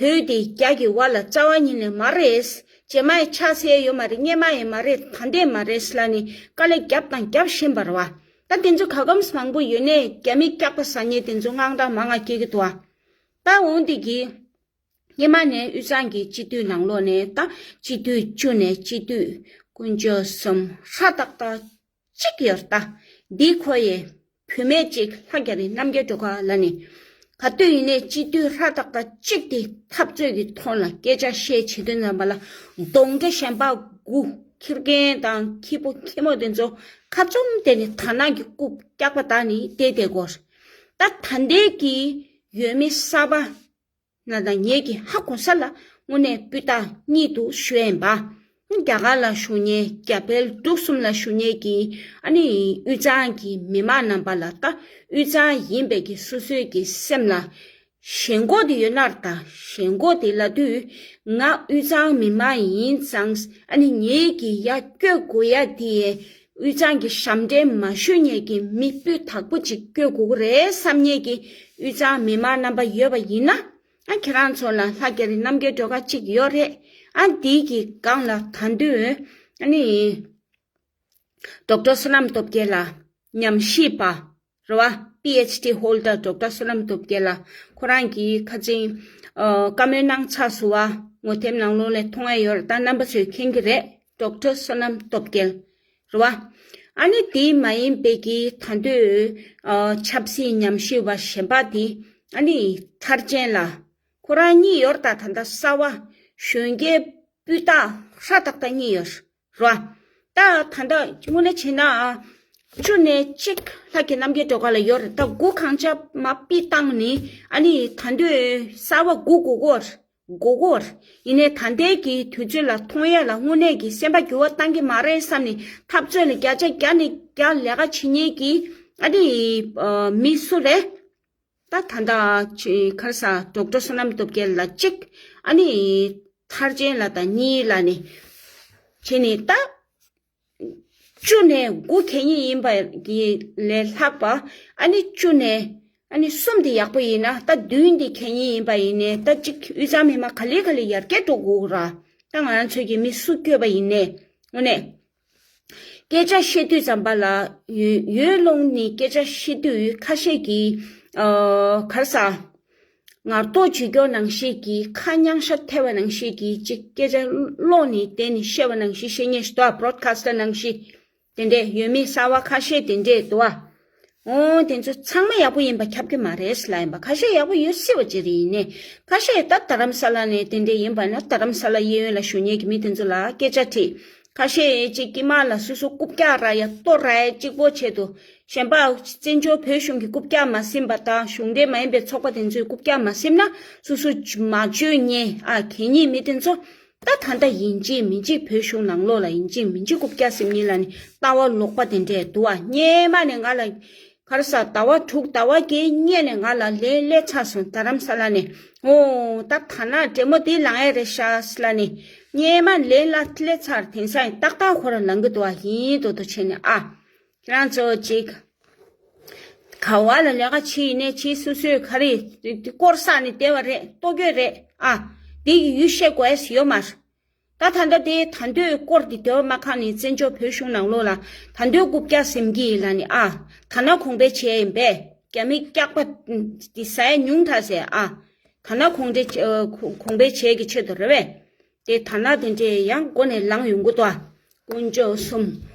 བོད་དེ་རྒྱ་གི་བར་ལ་རྩ་བ་ཉིད་ནས་མ་རེད། རྗེས་མ་ཡི་ཆགས་སྲིད་ཡོད་མ་རེད། སྔོན་མ་ཡི་མ་རེད། ད་ལྟའི་མ་རེད་ལབ་ནས་དཀའ་ལས་བརྒྱབ་དང་བརྒྱབ་བཞིན་པ་རེད་བ། ད་དེ་ཚོ་ག་གམ་མང་པོ་ཡོད་ནས་རྒྱ་མི་སྐྱག་པ་ཟ་མཁན་དེ་ཚོ་དངངས་སྐྲག་མང་ང་སྐྱེ་གི་འདུག་བ། ད་འོང་དེ་གི་སྔོན་མ་ནས་དབུས་གཙང་གི་སྤྱི་འཐུས་ནང་ལོགས་ནས་ད་སྤྱི་འཐུས་བཅུ་ནས་སྤྱི་འཐུས་དཀོན་མཆོག་གསུམ་ཧྲ་ཏག་ཏག་གཅིག་ཡོད་ད། འདི་ཁོ་ཡི་བུད་མེད་ཅིག་ལྷ་རྒྱ་རི་རྣམ་རྒྱལ་སྒྲོལ་དཀར་ལ་ནི། ག་དུས་ཡིན་ནའི་སྤྱི་འཐུས་ཧྲ་ཏག་ཏག་གཅིག་དེ་འཐབ་རྩོད་ཀྱི་ཐོག་ལ་སྐད་ཆ་བཤད་བྱེད་དུས་ཙམ་པ་ལ། གདོང་འདྲེ་གཞན་པ་དགུ་ཁྱི་རྒན་དང་ཁྱི་ཕོ་ཁྱི་མོ་དེ་ཚོ་ཁ་བཙུམ་དེ་ནི་དར་ནག་གི་རྐུབ་སྐྱག་པ་དག་ནི་བལྟས་བསྡད་ཀྱི་ཡོད། ད་ད་ལྟའི་གི་འོས་མི་གསར་པ་ན་ད་ངེད་ཀྱི་ཧ་གོ་ས་ལ་དངོས་གནས་སྤུས་དག་གཉིས་འདུག་ཞུ་ཡིན་པ། རྒྱ་གར་ལ་བཞུགས་མཁན་རྒྱ་བལ་འབྲུག་གསུམ་ལ་བཞུགས་མཁན་གྱི་ཨ་ནི་དབུས་གཙང་གི་མི་མང་རྣམ་པ་ལ་ད་དབུས་གཙང་ཡིན་པའི་གི་སོ་སོའི་གི་སེམས་ལ་ཞེན་ཁོག་དེ་ཡོད་ན་ད་ཞེན་ཁོག་དེ་ལབ་དུས་ང་དབུས་གཙང་མི་མང་ཡིན་ཙང་ཨ་ནི་ངེད་ཀྱི་ཡ་སྐྱོད་དགོས་ཡ་དེ་དབུས་གཙང་གི་ཞབས་འདྲེན་མ་ཞུ་མཁན་གྱི་མི་སྤུས་དག་པོ་ཅིག་སྐྱོད་དགོས་ཀྱི་རེད་བསམ་མཁན་གྱི་དབུས་གཙང་མི་མང་རྣམ་པ་ཡོད་པ་ཡིན་ན། ཨ་ཁྱེད་རང་ཚོ་ལ་ལྷ་རྒྱ་རི་རྣམ་རྒྱལ་སྒྲོལ་དཀར་གཅིག་ཡོད་རེད། ཨ་འདི་གི་སྒང་ལ་ད་དུང་ཨ་ནི་ཌོག་ཊར་བསོད་ནམས་སྟོབས་རྒྱལ་ལགས་ཉམས་ཞིབ་པ་རེད་བ། པི་ཨེཆ་ཌི་ཧོལ་ཌར་ཌོག་ཊར་བསོད་ནམས་སྟོབས་རྒྱལ་ལགས་ཁོ་རང་གིས་ཁ་ཅིག་ཨ་བཀའ་མོལ་གནང་ཚར་སོང་བ། ངོ་དེབ་ནང་ལོགས་ལ་མཐོང་ཡ་ཡོད་རེད། ད་རྣམ་པ་ཚོས་མཁྱེན་གྱི་རེད། ཌོག་ཊར་བསོད་ནམས་སྟོབས་རྒྱལ་རེད་བ། ཨ་ནི་དེ་མ་ཡིན་པའི་གི་ད་དུང་ཨ་ཆབ་སྲིད་ཉམས་ཞིབ་པ་གཞན་པ་དེ་ཨ་ནི་ཐར་ཅན་ལགས་ཁོ་རང་གཉིས་ཡོད་རེད། ད་ད་ལྟ་གསར་བ་གཞོན་སྐྱེས་སྤུས་དག་ཧྲ་ཏག་ཏག་གཉིས་ཡོད་རེད་བ། ད་ད་ལྟ་དངོས་གནས་བྱས་ན་ཨ་བཅུ་ནས་གཅིག་ལྷ་རྒྱལ་རྣམ་རྒྱལ་སྒྲོལ་དཀར་ལ་ཡོད་རེད། ད་དགུ་གང་ཆ་མ་ཕུད་བཏང་ནི་ཨ་ནི་ད་དུང་གསར་བ་དགུ་དགོས་ཀྱི་ཡོད་རེད། དགོས་ཀྱི་ཡོད་རེད། ཡིན་ནའི་ད་ལྟའི་གི་དུས་ཚོད་ལ་མཐོང་ཡས་ལ་དངོས་གནས་ཀྱི་སེམས་པ་འགྱུར་བ་བཏང་གི་མ་རེད་བསམ་ནས་འཐབ་རྩོད་ལ་བརྒྱ་ཆ་བརྒྱ་ནས་བརྒྱ་ལས་ཀ་བྱེད་མཁན་གྱི་ཨ་ནི་ཨ་མི་སུ་རེད། ད་ད་ལྟ་ཆེ་ཁར་ས་ཌོག་ཊར་བསོད་ནམས་སྟོབས་རྒྱལ་ལགས་གཅིག་ཨ་ནི་ ཐར་ཅན་ལ་དང་གཉིས་ལ་ནི། བྱས་ནས་ད། བཅུ་ནས་དགུ་གད་སྙིགས་ཡིན་པ་གི་ལས་ལྷག་པ། ཨ་ནི་བཅུ་ནས་ཨ་ནི་གསུམ་དེ་ཡག་པོ་ཡིན་ན། ད་བདུན་དེ་གད་སྙིགས་ཡིན་པ་ཡིན་ནས། ད་གཅིག་དབུས་གཙང་མི་མང་ག་ལེ་ག་ལེ་ཡར་རྒྱས་འགྲོ་དགོས་ར། ད་ང་རང་ཚོའི་གི་མི་སུ་བསྐྱོད་པ་ཡིན་ནས། དངོས་གནས། སྐད་ཆ་བཤད་དུས་ཙམ་པ་ལ། ཡོད་ཡོད་ལོང་ནི་སྐད་ཆ་བཤད་དུས་ཁ་ཤས་ཀྱིས། ཨ། ག་རེ་ཟ། ངར་ཏོག་བྱེད་རྒྱུ་ནང་བཞིན་གྱི། ཁ་རྙིང་ཤ་ཐེ་བ་ནང་བཞིན་གྱི་ཅིག་སྐད་ཆ་ཀློག་ནས་དེ་ནས་བཤད་པ་ནང་བཞིན་བཤད་མཁན་ཞིག་འདུག་ཨ། བྷོ་རོཌ་ཁ་སི་ཊར་ནང་བཞིན། དེ་འདྲས་ཡོད་མེད་གསར་བ་ཁ་ཤས་དེ་འདྲས་འདུག་ཨ། འོ། དེ་ཚོ་ཚང་མ་ཡག་པོ་ཡིན་པ་ཁྱབ་ཀྱི་མ་རེད་ལབ་ཡིན་པ། ཁ་ཤས་ཡག་པོ་ཡོད་སྲིད་པ་ཅིག་རེད། ཡིན་ནའི་ཁ་ཤས་ད་རྡ་རམ་ས་ལ་ནས་དེ་འདྲས་ཡིན་པ་ན། རྡ་རམ་ས་ལ་གཡས་གཡོན་ལ་བཞུགས་མཁན་གྱི་མི་དེ་ཚོ་ལ་སྐད་ཆ་དྲིས། ཁ་ཤས་ཅིག་དཀྱིལ་མ་ལ་སོ་སོ་རྐུབ་བཀྱག་ར་ཡ་ལྟོ་ར་ཡ་གཅིག་པོ་བྱས་འདུག་གཞན་པ་བཙན་བྱོལ་བོད་གཞུང་གི་རྐུབ་བཀྱག་མ་ཟིན་པ་དང་། གཞུང་འབྲེལ་མ་ཡིན་པའི་ཚོགས་པ་དེ་ཚོའི་རྐུབ་བཀྱག་མ་ཟིན་ན། སོ་སོ་མ་བཅོས་མཁན། ཨ། གད་སྙིགས་མི་དེ་ཚོ། ད་ད་ལྟ་ཡིན་གཅིག་མིན་གཅིག་བོད་གཞུང་ནང་ལོགས་ལ་ཡིན་གཅིག་མིན་གཅིག་རྐུབ་བཀྱག་ཟིན་མཁན་ལ་ནི་ལྟ་བ་ལོག་པ་དེ་འདྲས་འདུག་ཨ། སྔོན་མ་ནས་ང་ལ། ག་རེ་ཟ། ཟླ་བ་དྲུག་ཟླ་བ་བརྒྱད་སྔོན་ནས་ང་ལ་ལན་སླེབས་ཚར་སོང་། རྡ་རམ་ས་ལ་ནས། འོ། ད་ད་ན་འདྲེ་མོ་དེ་ལངས་ཡས་རེད་ཤག་ལབ་ནས། སྔོན་མ་ལན་ལ་སླེབས་ཚར། དེང་སང་ཡིན་ཏག་ཏག་ཁོ་རང་ལངས་ཀྱི་འདུག་ཨ། ཡིན་དོ་དོ་བྱས་ནས། ཨ། ཁྱེད་རང་ཚོ་ཅིག་ག་བ་ལ་ལས་ཀ་བྱེད་ཡིན་ནའི་བྱེད། སོ་སོས་ག་རེ་སྐོར་བསགས་ནས་བསྡད་པ་རེད། ལྟོ་གོས་རེད། ཨ། དེ་ཡི་ཡུལ་ཤེས་དགོས་ཡས་ཡོད་མ་རེད། ད་ད་ལྟ་དེ་ད་འདོད་སྐོར་དེ་སྡོད་མ་ཁག་ནས་བཙན་བྱོལ་བོད་གཞུང་ནང་ལོགས་ལ་ད་འདོད་རྐུབ་བཀྱག་ཟིན་གྱི་ཡིན་ལབ་ནས། ཨ། ད་ན་གོང་འཕེལ་བྱས་ཡིན་པས། རྒྱ་མི་སྐྱག་པ་དེ་ཟ་ཡས་ཉུང་དྲགས་ཟེར། ཨ། ད་ན་གོང་འཕེལ་བྱས། ཨ། གོང་འཕེལ་བྱས་ཀྱི་ཆེད་དུ་རེད་པས། དེ་ད་ན་དེ་འདྲས་ཡང་མགོ་ནས་ལངས་ཡོང་གི་འདུག་ཨ། དཀོན་མཆོག་གསུམ།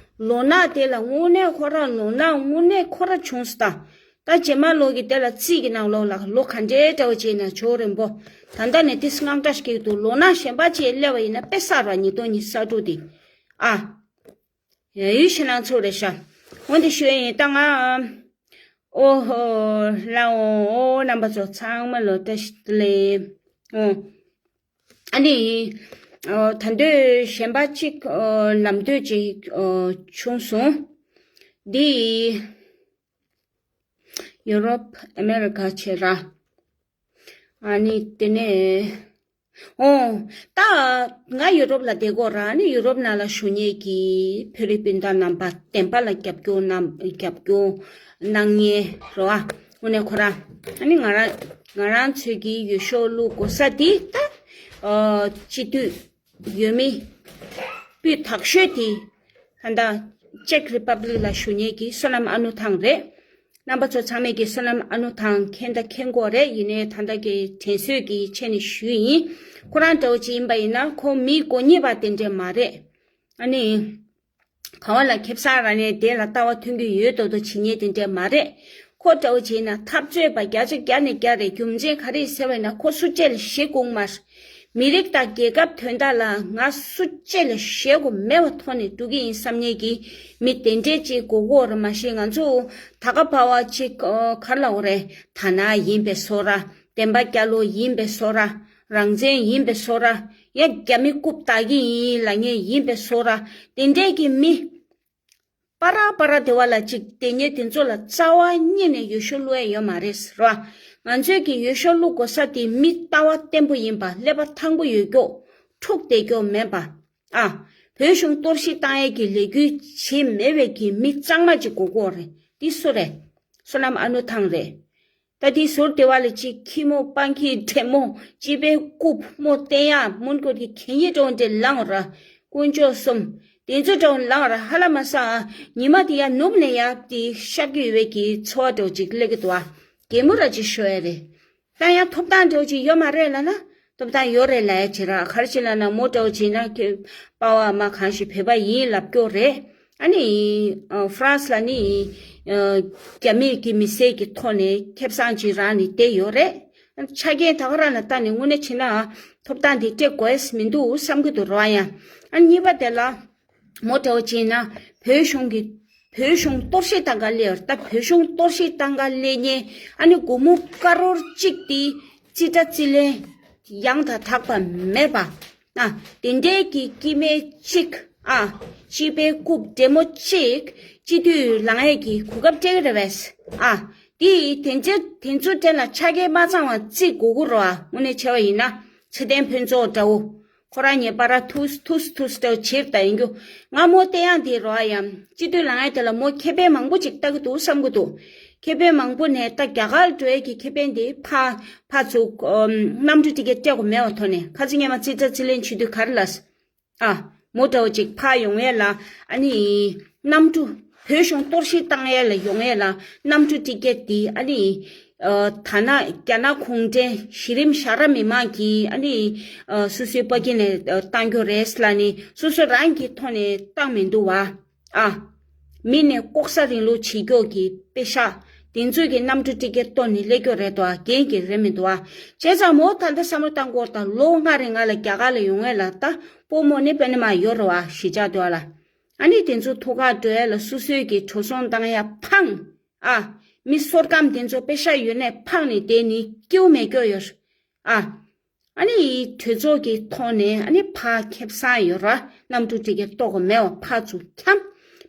ལོ་ན་དེ་ལ་དངོས་གནས་ཁོ་རང་ལོ་ན་དངོས་གནས་ཁོ་རང་བྱུང་སོང་ད། ད་རྗེས་མ་ལོ་གི་དེ་ལ་རྩིས་ཀྱི་ནང་ལོགས་ལ་ལོ་ག་འདྲའི་འདྲ་བོ་བྱས་ན་ཇོ་རིན་པོ། ད་ལྟ་ནས་དེ་སྔངས་སྐྲག་སྐྱེ་གི་འདུག་ལོ་ན་གཞན་པ་ཅིག་སླེབས་པ་ཡིན་ན་དཔེ་གསར་བ་ཉིས་སྟོང་ཉི་ཤུ་རྩ་དྲུག་དེ། ཨ། ཡ། ཡུལ་ཕྱི་ནང་ཚོ་རེད་ཤག་འོ། འདི་ཞུ་ཡ་ཡིན། ད་ང་། ཨོ་ཧོ། ལ་འོ། ཨོ། རྣམ་པ་ཚོ་ཚང་མ་ལོ་བཀྲ་ཤིས་བདེ་ལེགས། ཨོ། ཨ་ནི། ཨོ། ད་འདོད་གཞན་པ་གཅིག་ཨོ། ལམ་འདོད་ཅིག་ཨོ། བྱུང་སོང་། འདི་ཡུ་རོབ་ཨ་མེ་རི་ཀ་བྱས་ར། ཨ་ནི་དེ་ནས། ཨོ། ད་ང་ཡུ་རོབ་ལ་བསྡད་ཀྱི་ཡོད་ར། ཨ་ནི་ཡུ་རོབ་ནང་ལ་བཞུགས་མཁན་གྱི་བོད་རིགས་སྤུན་ཟླ་རྣམ་པ། བདེན་པ་ལ་རྒྱབ་སྐྱོར་གནང་། རྒྱབ་སྐྱོར་གནང་མཁན་རེད་པ། དངོས་གནས་ཁོ་རང་། ཨ་ནི་ང་རང་ང་རང་ཚོའི་གི་འོས་ཤོག་བླུག་དགོས་ས་དེ་ད། ཨོ། སྤྱི་འཐུས་འོས་མི་སྤུས་དག་ཤོས་དེ། ད་ལྟ་ཅེཀ་རི་པབ་ལིག་ལ་བཞུགས་མཁན་གྱི་བསོད་ནམས་ཨ་ནུ་ཐང་རེད། རྣམ་པ་ཚོ་ཚང་མས་ཀྱི་བསོད་ནམས་ཨ་ནུ་ཐང་མཁྱེན་དང་མཁྱེན་གྱི་ཡོད་རེད། ཡིན་ནའི་ད་ལྟ་གི་དྲན་གསོ་གི་ཆེད་ནས་ཞུས་ཡིན། ཁོ་རང་འདྲ་བོ་ཅིག་ཡིན་པ་ཡིན་ན། ཁོ་མི་མགོ་རྙེད་པ་དེ་འདྲས་མ་རེད། ཨ་ནི། ག་བ་ལ་ཁེ་བཟང་རག་ནས་དེ་ལ་ལྟ་བ་མཐུན་གྱི་ཡོད་མདོག་མདོག་བྱེད་མཁན་དེ་འདྲས་མ་རེད། ཁོ་འདྲ་བོ་བྱས་ན་འཐབ་རྩོད་པ་བརྒྱ་ཆ་བརྒྱ་ནས་བརྒྱ་རེད། རྒྱུ་མཚན་ག་རེ་ཟེར་བ་ཡིན་ན། ཁོ་སུ་གཅིག་ལ་ཞེད་དགོས་མ་རེད། མི་རིགས་དང་རྒྱལ་ཁབ་དོན་དག་ལ་ང་སུ་གཅིག་ལ་ཞེད་དགོས་མེད་པའི་ཐོག་ནས་འགྲོ་གི་ཡིན་བསམ་མཁན་གྱི་མི་དེ་འདྲས་ཅིག་དགོས་ཀྱི་ཡོད་རེད། མ་གཞི་ང་ཚོ་ད་ག་བ་བ་ཅིག་ཨོ། ག་རེ་ལབ་དགོས་རེད། དར་ནག་ཡིན་པའི་བཟོ་འདྲ། བདེན་པ་རྒྱལ་ལོ་ཡིན་པའི་བཟོ་འདྲ། རང་བཙན་ཡིན་པའི་བཟོ་འདྲ། ཡ། རྒྱ་མི་རྐུབ་བཀྱག་གི་ཡིན་ལབ་མཁན་ཡིན་པའི་བཟོ་འདྲ། དེ་འདྲས་ཀྱི་མི། པ་ར་པ་ར་དེ་བ་ལ་ཅིག་དེ་ཉིད་དེ་ཚོ་ལ་རྩ་བ་ཉིད་ནས་འོས་ཤོག་བླུག་ཡ་ཡོད་མ་རེད་ཟེར་བ། ང་ཚོས་ཀྱི་འོས་ཤོག་བླུག་དགོས་ས་དེ་མི་ལྟ་བ་བརྟན་པོ་ཡིན་པ། ཀླད་པ་ཐང་པོ་ཡོད་མཁན། འཁྲུག་བསྡད་མཁན་མེད་པ། ཨ། བོད་གཞུང་གཏོར་བཤིག་བཏང་ཡས་ཀྱི་ལས་འགུལ་བྱེད་མེད་པའི་གི་མི་གཙང་མ་ཅིག་དགོས་ཀྱི་ཡོད་རེད། འདི་སུ་རེད། བསོད་ནམས་ཨ་ནུ་ཐང་རེད། ད་འདི་ཟུར་དེ་བ་ལ་ཅིག་ཁྱི་མོ་སྤང་ཁྱི་འདྲེ་མོ་སྤྱི་པའི་རྐུབ་མོ་བསྟན་ཡ་མོན་གྷོ་གི་གད་སྙིགས་འདྲ་བོ་འདྲ་ལངས་ར། དཀོན་མཆོག་གསུམ། དེ་ཚོ་འདྲ་བོ་ལངས་ར། ཧ་ལམ་ས་ཉི་མ་དེ་ཡར་ནུབ་ནས་ཡར་དེ་ཤར་གྱི་ཡོད་པའི་གི་ཚོར་བ་འདྲ་བོ་ཅིག་སླེབས་ཀྱི་འདུག་ཨ། གད་མོ་ར་ཅིག་ཤོར་ཡ་རེད། ད་ཡང་ཐོབ་ཐང་འདྲ་བོ་ཅིག་ཡོད་མ་རེད་ལབ་ན། ཐོབ་ཐང་ཡོད་རེད་ལབ་ཡ་ཅིག་ར། ག་རེ་ཅིག་ལབ་ན། མོ་འདྲ་བོ་ཅིག་ན་ཁྱོད་པ་ཕ་མ་གང་ཞིག་བོད་པ་ཡིན་ལབ་ཀྱི་ཡོད་རེད། ཨ་ནི། ཨ། ཧྥ་རན་སི་ལ་ནི། ཨ། རྒྱ་མི་གི་མི་སེར་གྱི་ཐོག་ནས་ཁེ་བཟང་ཅིག་རག་ནས་བསྡད་ཡོད་རེད། ཆ་རྐྱེན་ད་ག་རང་ལ་བལྟས་ནས་དངོས་གནས་བྱས་ན་ཐོབ་ཐང་འདི་སྤྲད་དགོས་མི་འདུག་བསམ་གྱི་འདུག་ར། ཡང་། ཨ། གཉིས་པ་དེ་ལ། མོ་འདྲ་བོ་ཅིག་ན་བོད་གཞུང་གི། བོད་གཞུང་གཏོར་བཤིག་བཏང་ག་སླེབས་ཡོད་རེད། ད་བོད་གཞུང་གཏོར་བཤིག་བཏང་ག་སླེབས་མཁན། ཨ་ནི་སྒོར་མོ་ཀ་རོར་གཅིག་དེ་རྩིས་ཁྲ་རྩིས་ལེན་ཡང་དང་དག་པ་མེད་པ། ཨ། དེ་འདྲའི་གི་སྐྱེ་དམན་གཅིག་ཨ། སྤྱི་པའི་རྐུབ་འདྲེ་མོ་གཅིག་སྤྱི་འཐུས་ལངས་ཡས་ཀྱི་གོ་སྐབས་སྤྲད་ཀྱི་རེད་པས། ཨ། དེ་དེ་ཚོ་དེ་ཚོ་དེ་ལ་ཆ་རྐྱེན་མ་ཚང་བ་བརྩི་དགོས་ཀྱི་རེད་པ། དངོས་གནས་བྱས་པ་ཡིན་ན། ཚེ་བརྟན་ཕུན་ཚོགས་འདྲ་བོ། ཁོ་རང་ཉེ་པ་ར་ཐུགས་ཐུགས་ཐུགས་ལྟ་ཕྱིར་ལྟ་ཡིན་རྒྱུ། ང་མོ་བལྟས་ཡང་དེ་རོ་ཨ་ཡམ་སྤྱི་འཐུས་ལངས་ཡ་དེ་ལ་མོ་ཁེ་ཕན་མང་པོ་ཅིག་ལྟ་གི་འདུག་བསམ་གི་འདུག་ཁེ་ཕན་མང་པོ་ནས་ད་རྒྱ་གར་འགྲོ་ཡས་ཀྱི་ཁེ་ཕན་དེ་ཕ་ཕ་ཚུགས་གནམ་གྲུ་ཊི་ཀེ་ཊ་སྤྲད་དགོས་མེད་པ་ཐོག་ནས་ཁ་ཚིག་སྔོན་མ་རྩིས་ཁྲ་རྩིས་ལེན་བྱེད་དུས་ག་རེ་ལབ། ཨ། མོ་འདྲ་བོ་ཅིག་ཕར་ཡོང་ཡས་ལ་ཨ་ནི་གནམ་གྲུ་བོད་གཞུང་གཏོར་བཤིག་བཏང་ཡས་ལ་ཡོང་ཡས་ལ་གནམ་གྲུ་ཊི་ཀེ་ཊི་དེ་ཨ་ནི་ཨ་ཐ་ན་རྒྱ་ནག་གུང་ཁྲན་གཞི་རིམ་ཞྭ་ར་མི་མང་གིས་ཨ་ནི་ཨ་སོ་སོའི་པ་ཀི་ནས་ཨ་བཏང་རྒྱུ་རེད་ལབ་ནི་སོ་སོ་རང་གི་ཐོག་ནས་བཏང་མི་འདུག་བ། ཨ། མི་ནས་ལྐོག་ཟ་རིང་ལུགས་བྱེད་རྒྱུ་གི་པེ་ཤག་དེ་ཚོ་གི་གནམ་གྲུ་ཊི་ཀེ་ཊི་གཏོར་ནས་སླེབས་རྒྱུ་རེད་དོ། རྒན་གྱི་རེད་མི་འདུག་ཨ། བྱས་ཙང་མོ་ད་ལྟ་བསམ་བློ་བཏང་དགོས་ད་ལོ་ལྔ་རིང་ང་ལ་རྒྱ་གར་ལ་ཡོང་ཡས་ལ་ད་སྤོ་མོ་ནི་པེ་ནི་མ་ཡོད་རོ་ཨ་གཞིས་ཆགས་དུ་ཨ་ལ། ཨ་ནི་དེ་ཚོ་ཐུག་ག་འགྲོ་ཡས་ལ་སོ་སོའི་གི་འགྲོ་སོང་བཏང་ཡ་ཕངས། ཨ། མི་བསོད་སྐམ་དེ་ཚོ་པེ་ཤག་ཡོད་ནས་ཕངས་ནས་བསྡད་ནི་སྐྱིའུ་མེད་སྐྱོ་ཡོད། ཨ། ཨ་ནི་གྲོས་ཚོགས་ཀྱི་ཐོག་ནས་ཨ་ནི་ཕར་ཁེབས་སང་ཡོད་ར་གནམ་གྲུ་ཊི་ཀེ་ཊི་གཏོར་དགོས་མེད་པ་ཕར་ཚུར་འཁྱམ།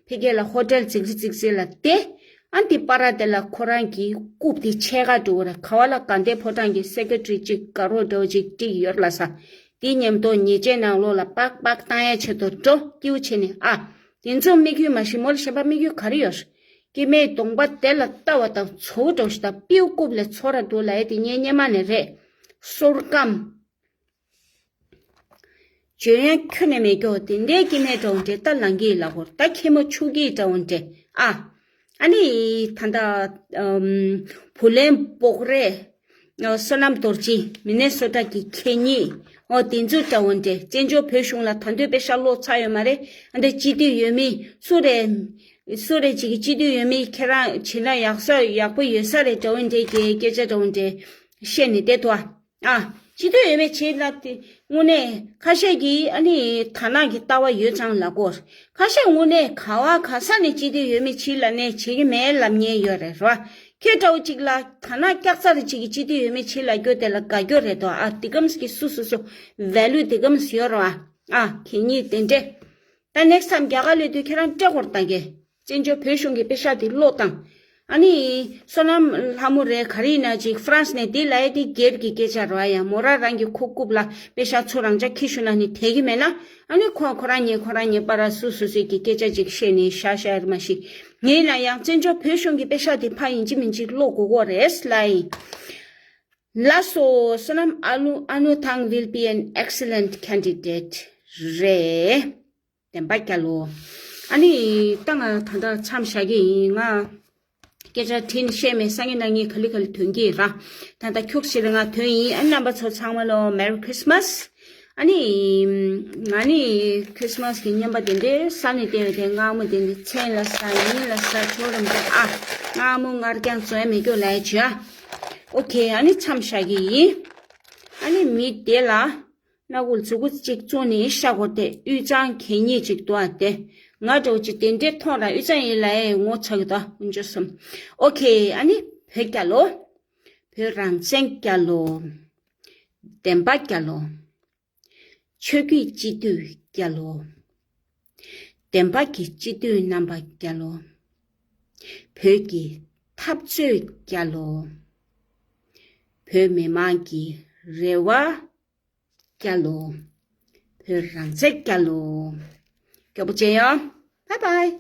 ཕ་གི་ལ་ཧོ་ཊེལ་རྫིག་རྫིག་རྫིག་རྫིག་ལ་བསྡད། ཨ་འདི་པ་ར་དེ་ལ་ཁོ་རང་གི་རྐུབ་དེ་ཆད་ག་འགྲོ་གི་རེད། ག་བ་ལ་དགའ་ལྡན་ཕོ་བྲང་གི་སེ་ཀེ་ཊི་རི་ཅིག་དགའ་རོགས་འདྲ་བོ་ཅིག་བསྒྲིགས་ཡོད་ལ་ས། དེ་མཉམ་དུ་ཉེས་ཆད་ནང་ལོགས་ལ་པག་པག་བཏང་ཡ་ཆེད་དུ་འགྲོ་སྐྱིའུ་བྱས་ནས་ཨ། དེ་ཚོ་དམིགས་ཡུལ་མ་གཞི་མོ་ལ་གཞན་པ་དམིགས་ཡུལ་ག་རེ་ཡོད། སྐྱེ་དམན་གདོང་པ་དེ་ལ་ལྟ་བ་དང་ཚོ་བོ་འགྲོ་ཞིག་དང་སྤིའུ་རྐུབ་ལས་ཚོ་ར་འདུག་ལ་ཡ་དེ་ངའི་སྙེ་མ་ནས་རེད། བསོད་སྐམ། བརྗོད་ཡ་ཁྱོན་ནས་མེད་སྐྱོ་དེ་འདྲའི་སྐྱེ་དམན་འདྲ་བོ་འདྲ་ད་ལང་གི་ལ་གོ་ད་ཁྱེད་མོ་ཆུ་གི་འདྲ་བོ་འདྲ་ཨ། ཨ་ནི་ད་ལྟ་བུ་ལན་པོག་རེ། ཨོ་བསོད་ནམས་རྡོ་རྗེ་མི་ནེ་སོ་ཊ་གི་ཁེ་ཉིན། ཨོ་དེ་ཚོ་འདྲ་བོ་འདྲ་བཙན་བྱོལ་བོད་གཞུང་ལ་ད་འདོད་པའི་ཤ་ལོག་ཚར་ཡོད་མ་རེད། ཨ་འདྲ་སྤྱི་འཐུས་ཡོད་མི་སུ་རེད། སུ་རེད་ཅིག་གི་སྤྱི་འཐུས་ཡོད་མི་ཁྱེད་རང་བྱེད་ན་ཡག་ས་ཡག་པོ་ཡོད་ས་རེད་འདྲ་བོ་འདྲ་གི་སྐད་ཆ་འདྲ་བོ་འདྲ་བཤད་ནས་བསྡད་དོ། ཨ། སྤྱི་འཐུས་ཡོད་མེད་བྱེད་ལབ་དེ་དངོས་གནས་ཁ་ཤས་ཀྱིས་ཨ་ནི་དར་ནག་གི་ལྟ་བ་ཡོད་ཙང་ལབ་གོ། ཁ་ཤས་དངོས་གནས་ག་བ་ག་ས་ནས་སྤྱི་འཐུས་ཡོད་མེད་བྱེད་ལབ་ནས་བྱེད་ཀྱི་མེད་ལབ་མཁན་ཡོད་རེད་རོ། ཁྱོད་འདྲ་བོ་ཅིག་ལ་དར་ནག་སྐྱག་རྫ་རེ་ཅིག་གི་སྤྱི་འཐུས་ཡོད་མེད་བྱེད་ལབ་རྒྱུ་དེ་ལ་དགའ་རྒྱུ་རེད་དོ། ཨ་དེ་གམ་གི་སུ་སུ་སུ་ཝེ་ལུ་དེ་གམ་ཡོད་རོ། ཨ་ཨ་གད་སྙིགས་དེ་འདྲས། ད་ནེག་སི་ཊི་ཊའིམ་རྒྱ་གར་སླེབས་དུས་ཁྱེད་རང་སྤྲད་དགོས་རེད་ད་གེ། བཙན་བྱོལ་བོད་གཞུང་གི་པེ་ཤག་དེ་ལོག་བཏང་། ཨ་ནི། བསོད་ནམས་ལྷ་མོ་རེད་ག་རེ་ཡིན་ན་ཅིག་ཧྥ་རན་སི་ནས་དེ་ལ་ཡ་དེ་སྒེར་གྱི་སྐད་ཆ་རོ་ཨ་ཡ་མོ་ར་རང་གི་ཁོ་རྐུབ་ལ་པེ་ཤག་ཚུར་རང་ཅག་ཁྱི་ཤུ་ན་ནི་དེ་གི་མེད་ན། ཨ་ནི་ཁོ་ཁོ་རང་ཉེ་ཁོ་རང་ཉེ་པ་ར་སུ་སུ་སུ་གི་སྐད་ཆ་ཅིག་བཤད་ནས་ཤ་ཤ་ཡར་མ་ཤི། ངས་ན་ཡང་བཙན་བྱོལ་བོད་གཞུང་གི་པེ་ཤག་དེ་ཕ་ཡིན་གཅིག་མིན་གཅིག་ལོག་དགོས་གོ་རེད་ལ་ཡིན། ལགས་སོ། བསོད་ནམས་ཨ་ནུ་ཨ་ནུ་ཐང་will be an excellent candidate རེད། བདེན་པ་རྒྱལ་ལོ། ཨ་ནི་ད་ང་ད་ལྟ་མཚམས་བཞག་གི་ཡིན་ང་། སྐད་ཆ་དྲིས་ནས་བཤད་མེད་སང་ཉིན་གནངས་ཉིན་ག་ལེ་ག་ལེ་ཐོན་གྱི་ཡིན་ར། ད་ལྟ་ཁྱུག་ཞིག་ལ་ང་ཐོན་ཡིན། ཨ་རྣམ་པ་ཚོ་ཚང་མ་ལོ་Merry Christmas། ཨ་ནི། ང་ནི་Christmas་གི་བརྙན་པ་དེ་འདྲའི་ས་ནས་བལྟས་ཡོད་དེ་མངར་མོ་དེ་འདྲའི་མཚན་ལ་ས་ཡིན་ལ་ས་ཆོག་རམ་ད་ཨ། མངར་མོ་མངར་རྐྱང་བཟོ་ཡ་མེད་སྐྱོ་ལ་ཡ་བྱོས་ཨ། ཨོ་ཁེ་ཨ་ནི་མཚམས་བཞག་གི་ཡིན། ཨ་ནི་མི་དེ་ལ། སྣ་ཁུག་མཛུ་གུ་གཅིག་བཙུགས་ནས་ཤ་གོ་དེ་དབུས་གཙང་གད་སྙིགས་ཅིག་འདུག་ཨ་དེ། ང་འདྲ་བོ་ཅིག་དེ་འདྲས་མཐོང་ར་དབུས་གཙང་ཡིན་ལ་ཨེ་ངོ་ཚ་གི་ད་དཀོན་མཆོག་གསུམ། ཨོ་ཁེ་ཨ་ནི་བོད་རྒྱལ་ལོ། བོད་རང་བཙན་རྒྱལ་ལོ། བདེན་པ་རྒྱལ་ལོ། ཆོས་བརྒྱུད་སྤྱི་འཐུས་རྒྱལ་ལོ། བདེན་པ་གི་སྤྱི་འཐུས་རྣམ་པ་རྒྱལ་ལོ། བོད་ཀྱི་འཐབ་རྩོད་རྒྱལ་ལོ། བོད་མི་མང་གི་རེ་བ་རྒྱལ་ལོ། བོད་རང་བཙན་རྒྱལ་ལོ། མགྱོགས་པོ་མཇལ་ཡོང་། Bye bye།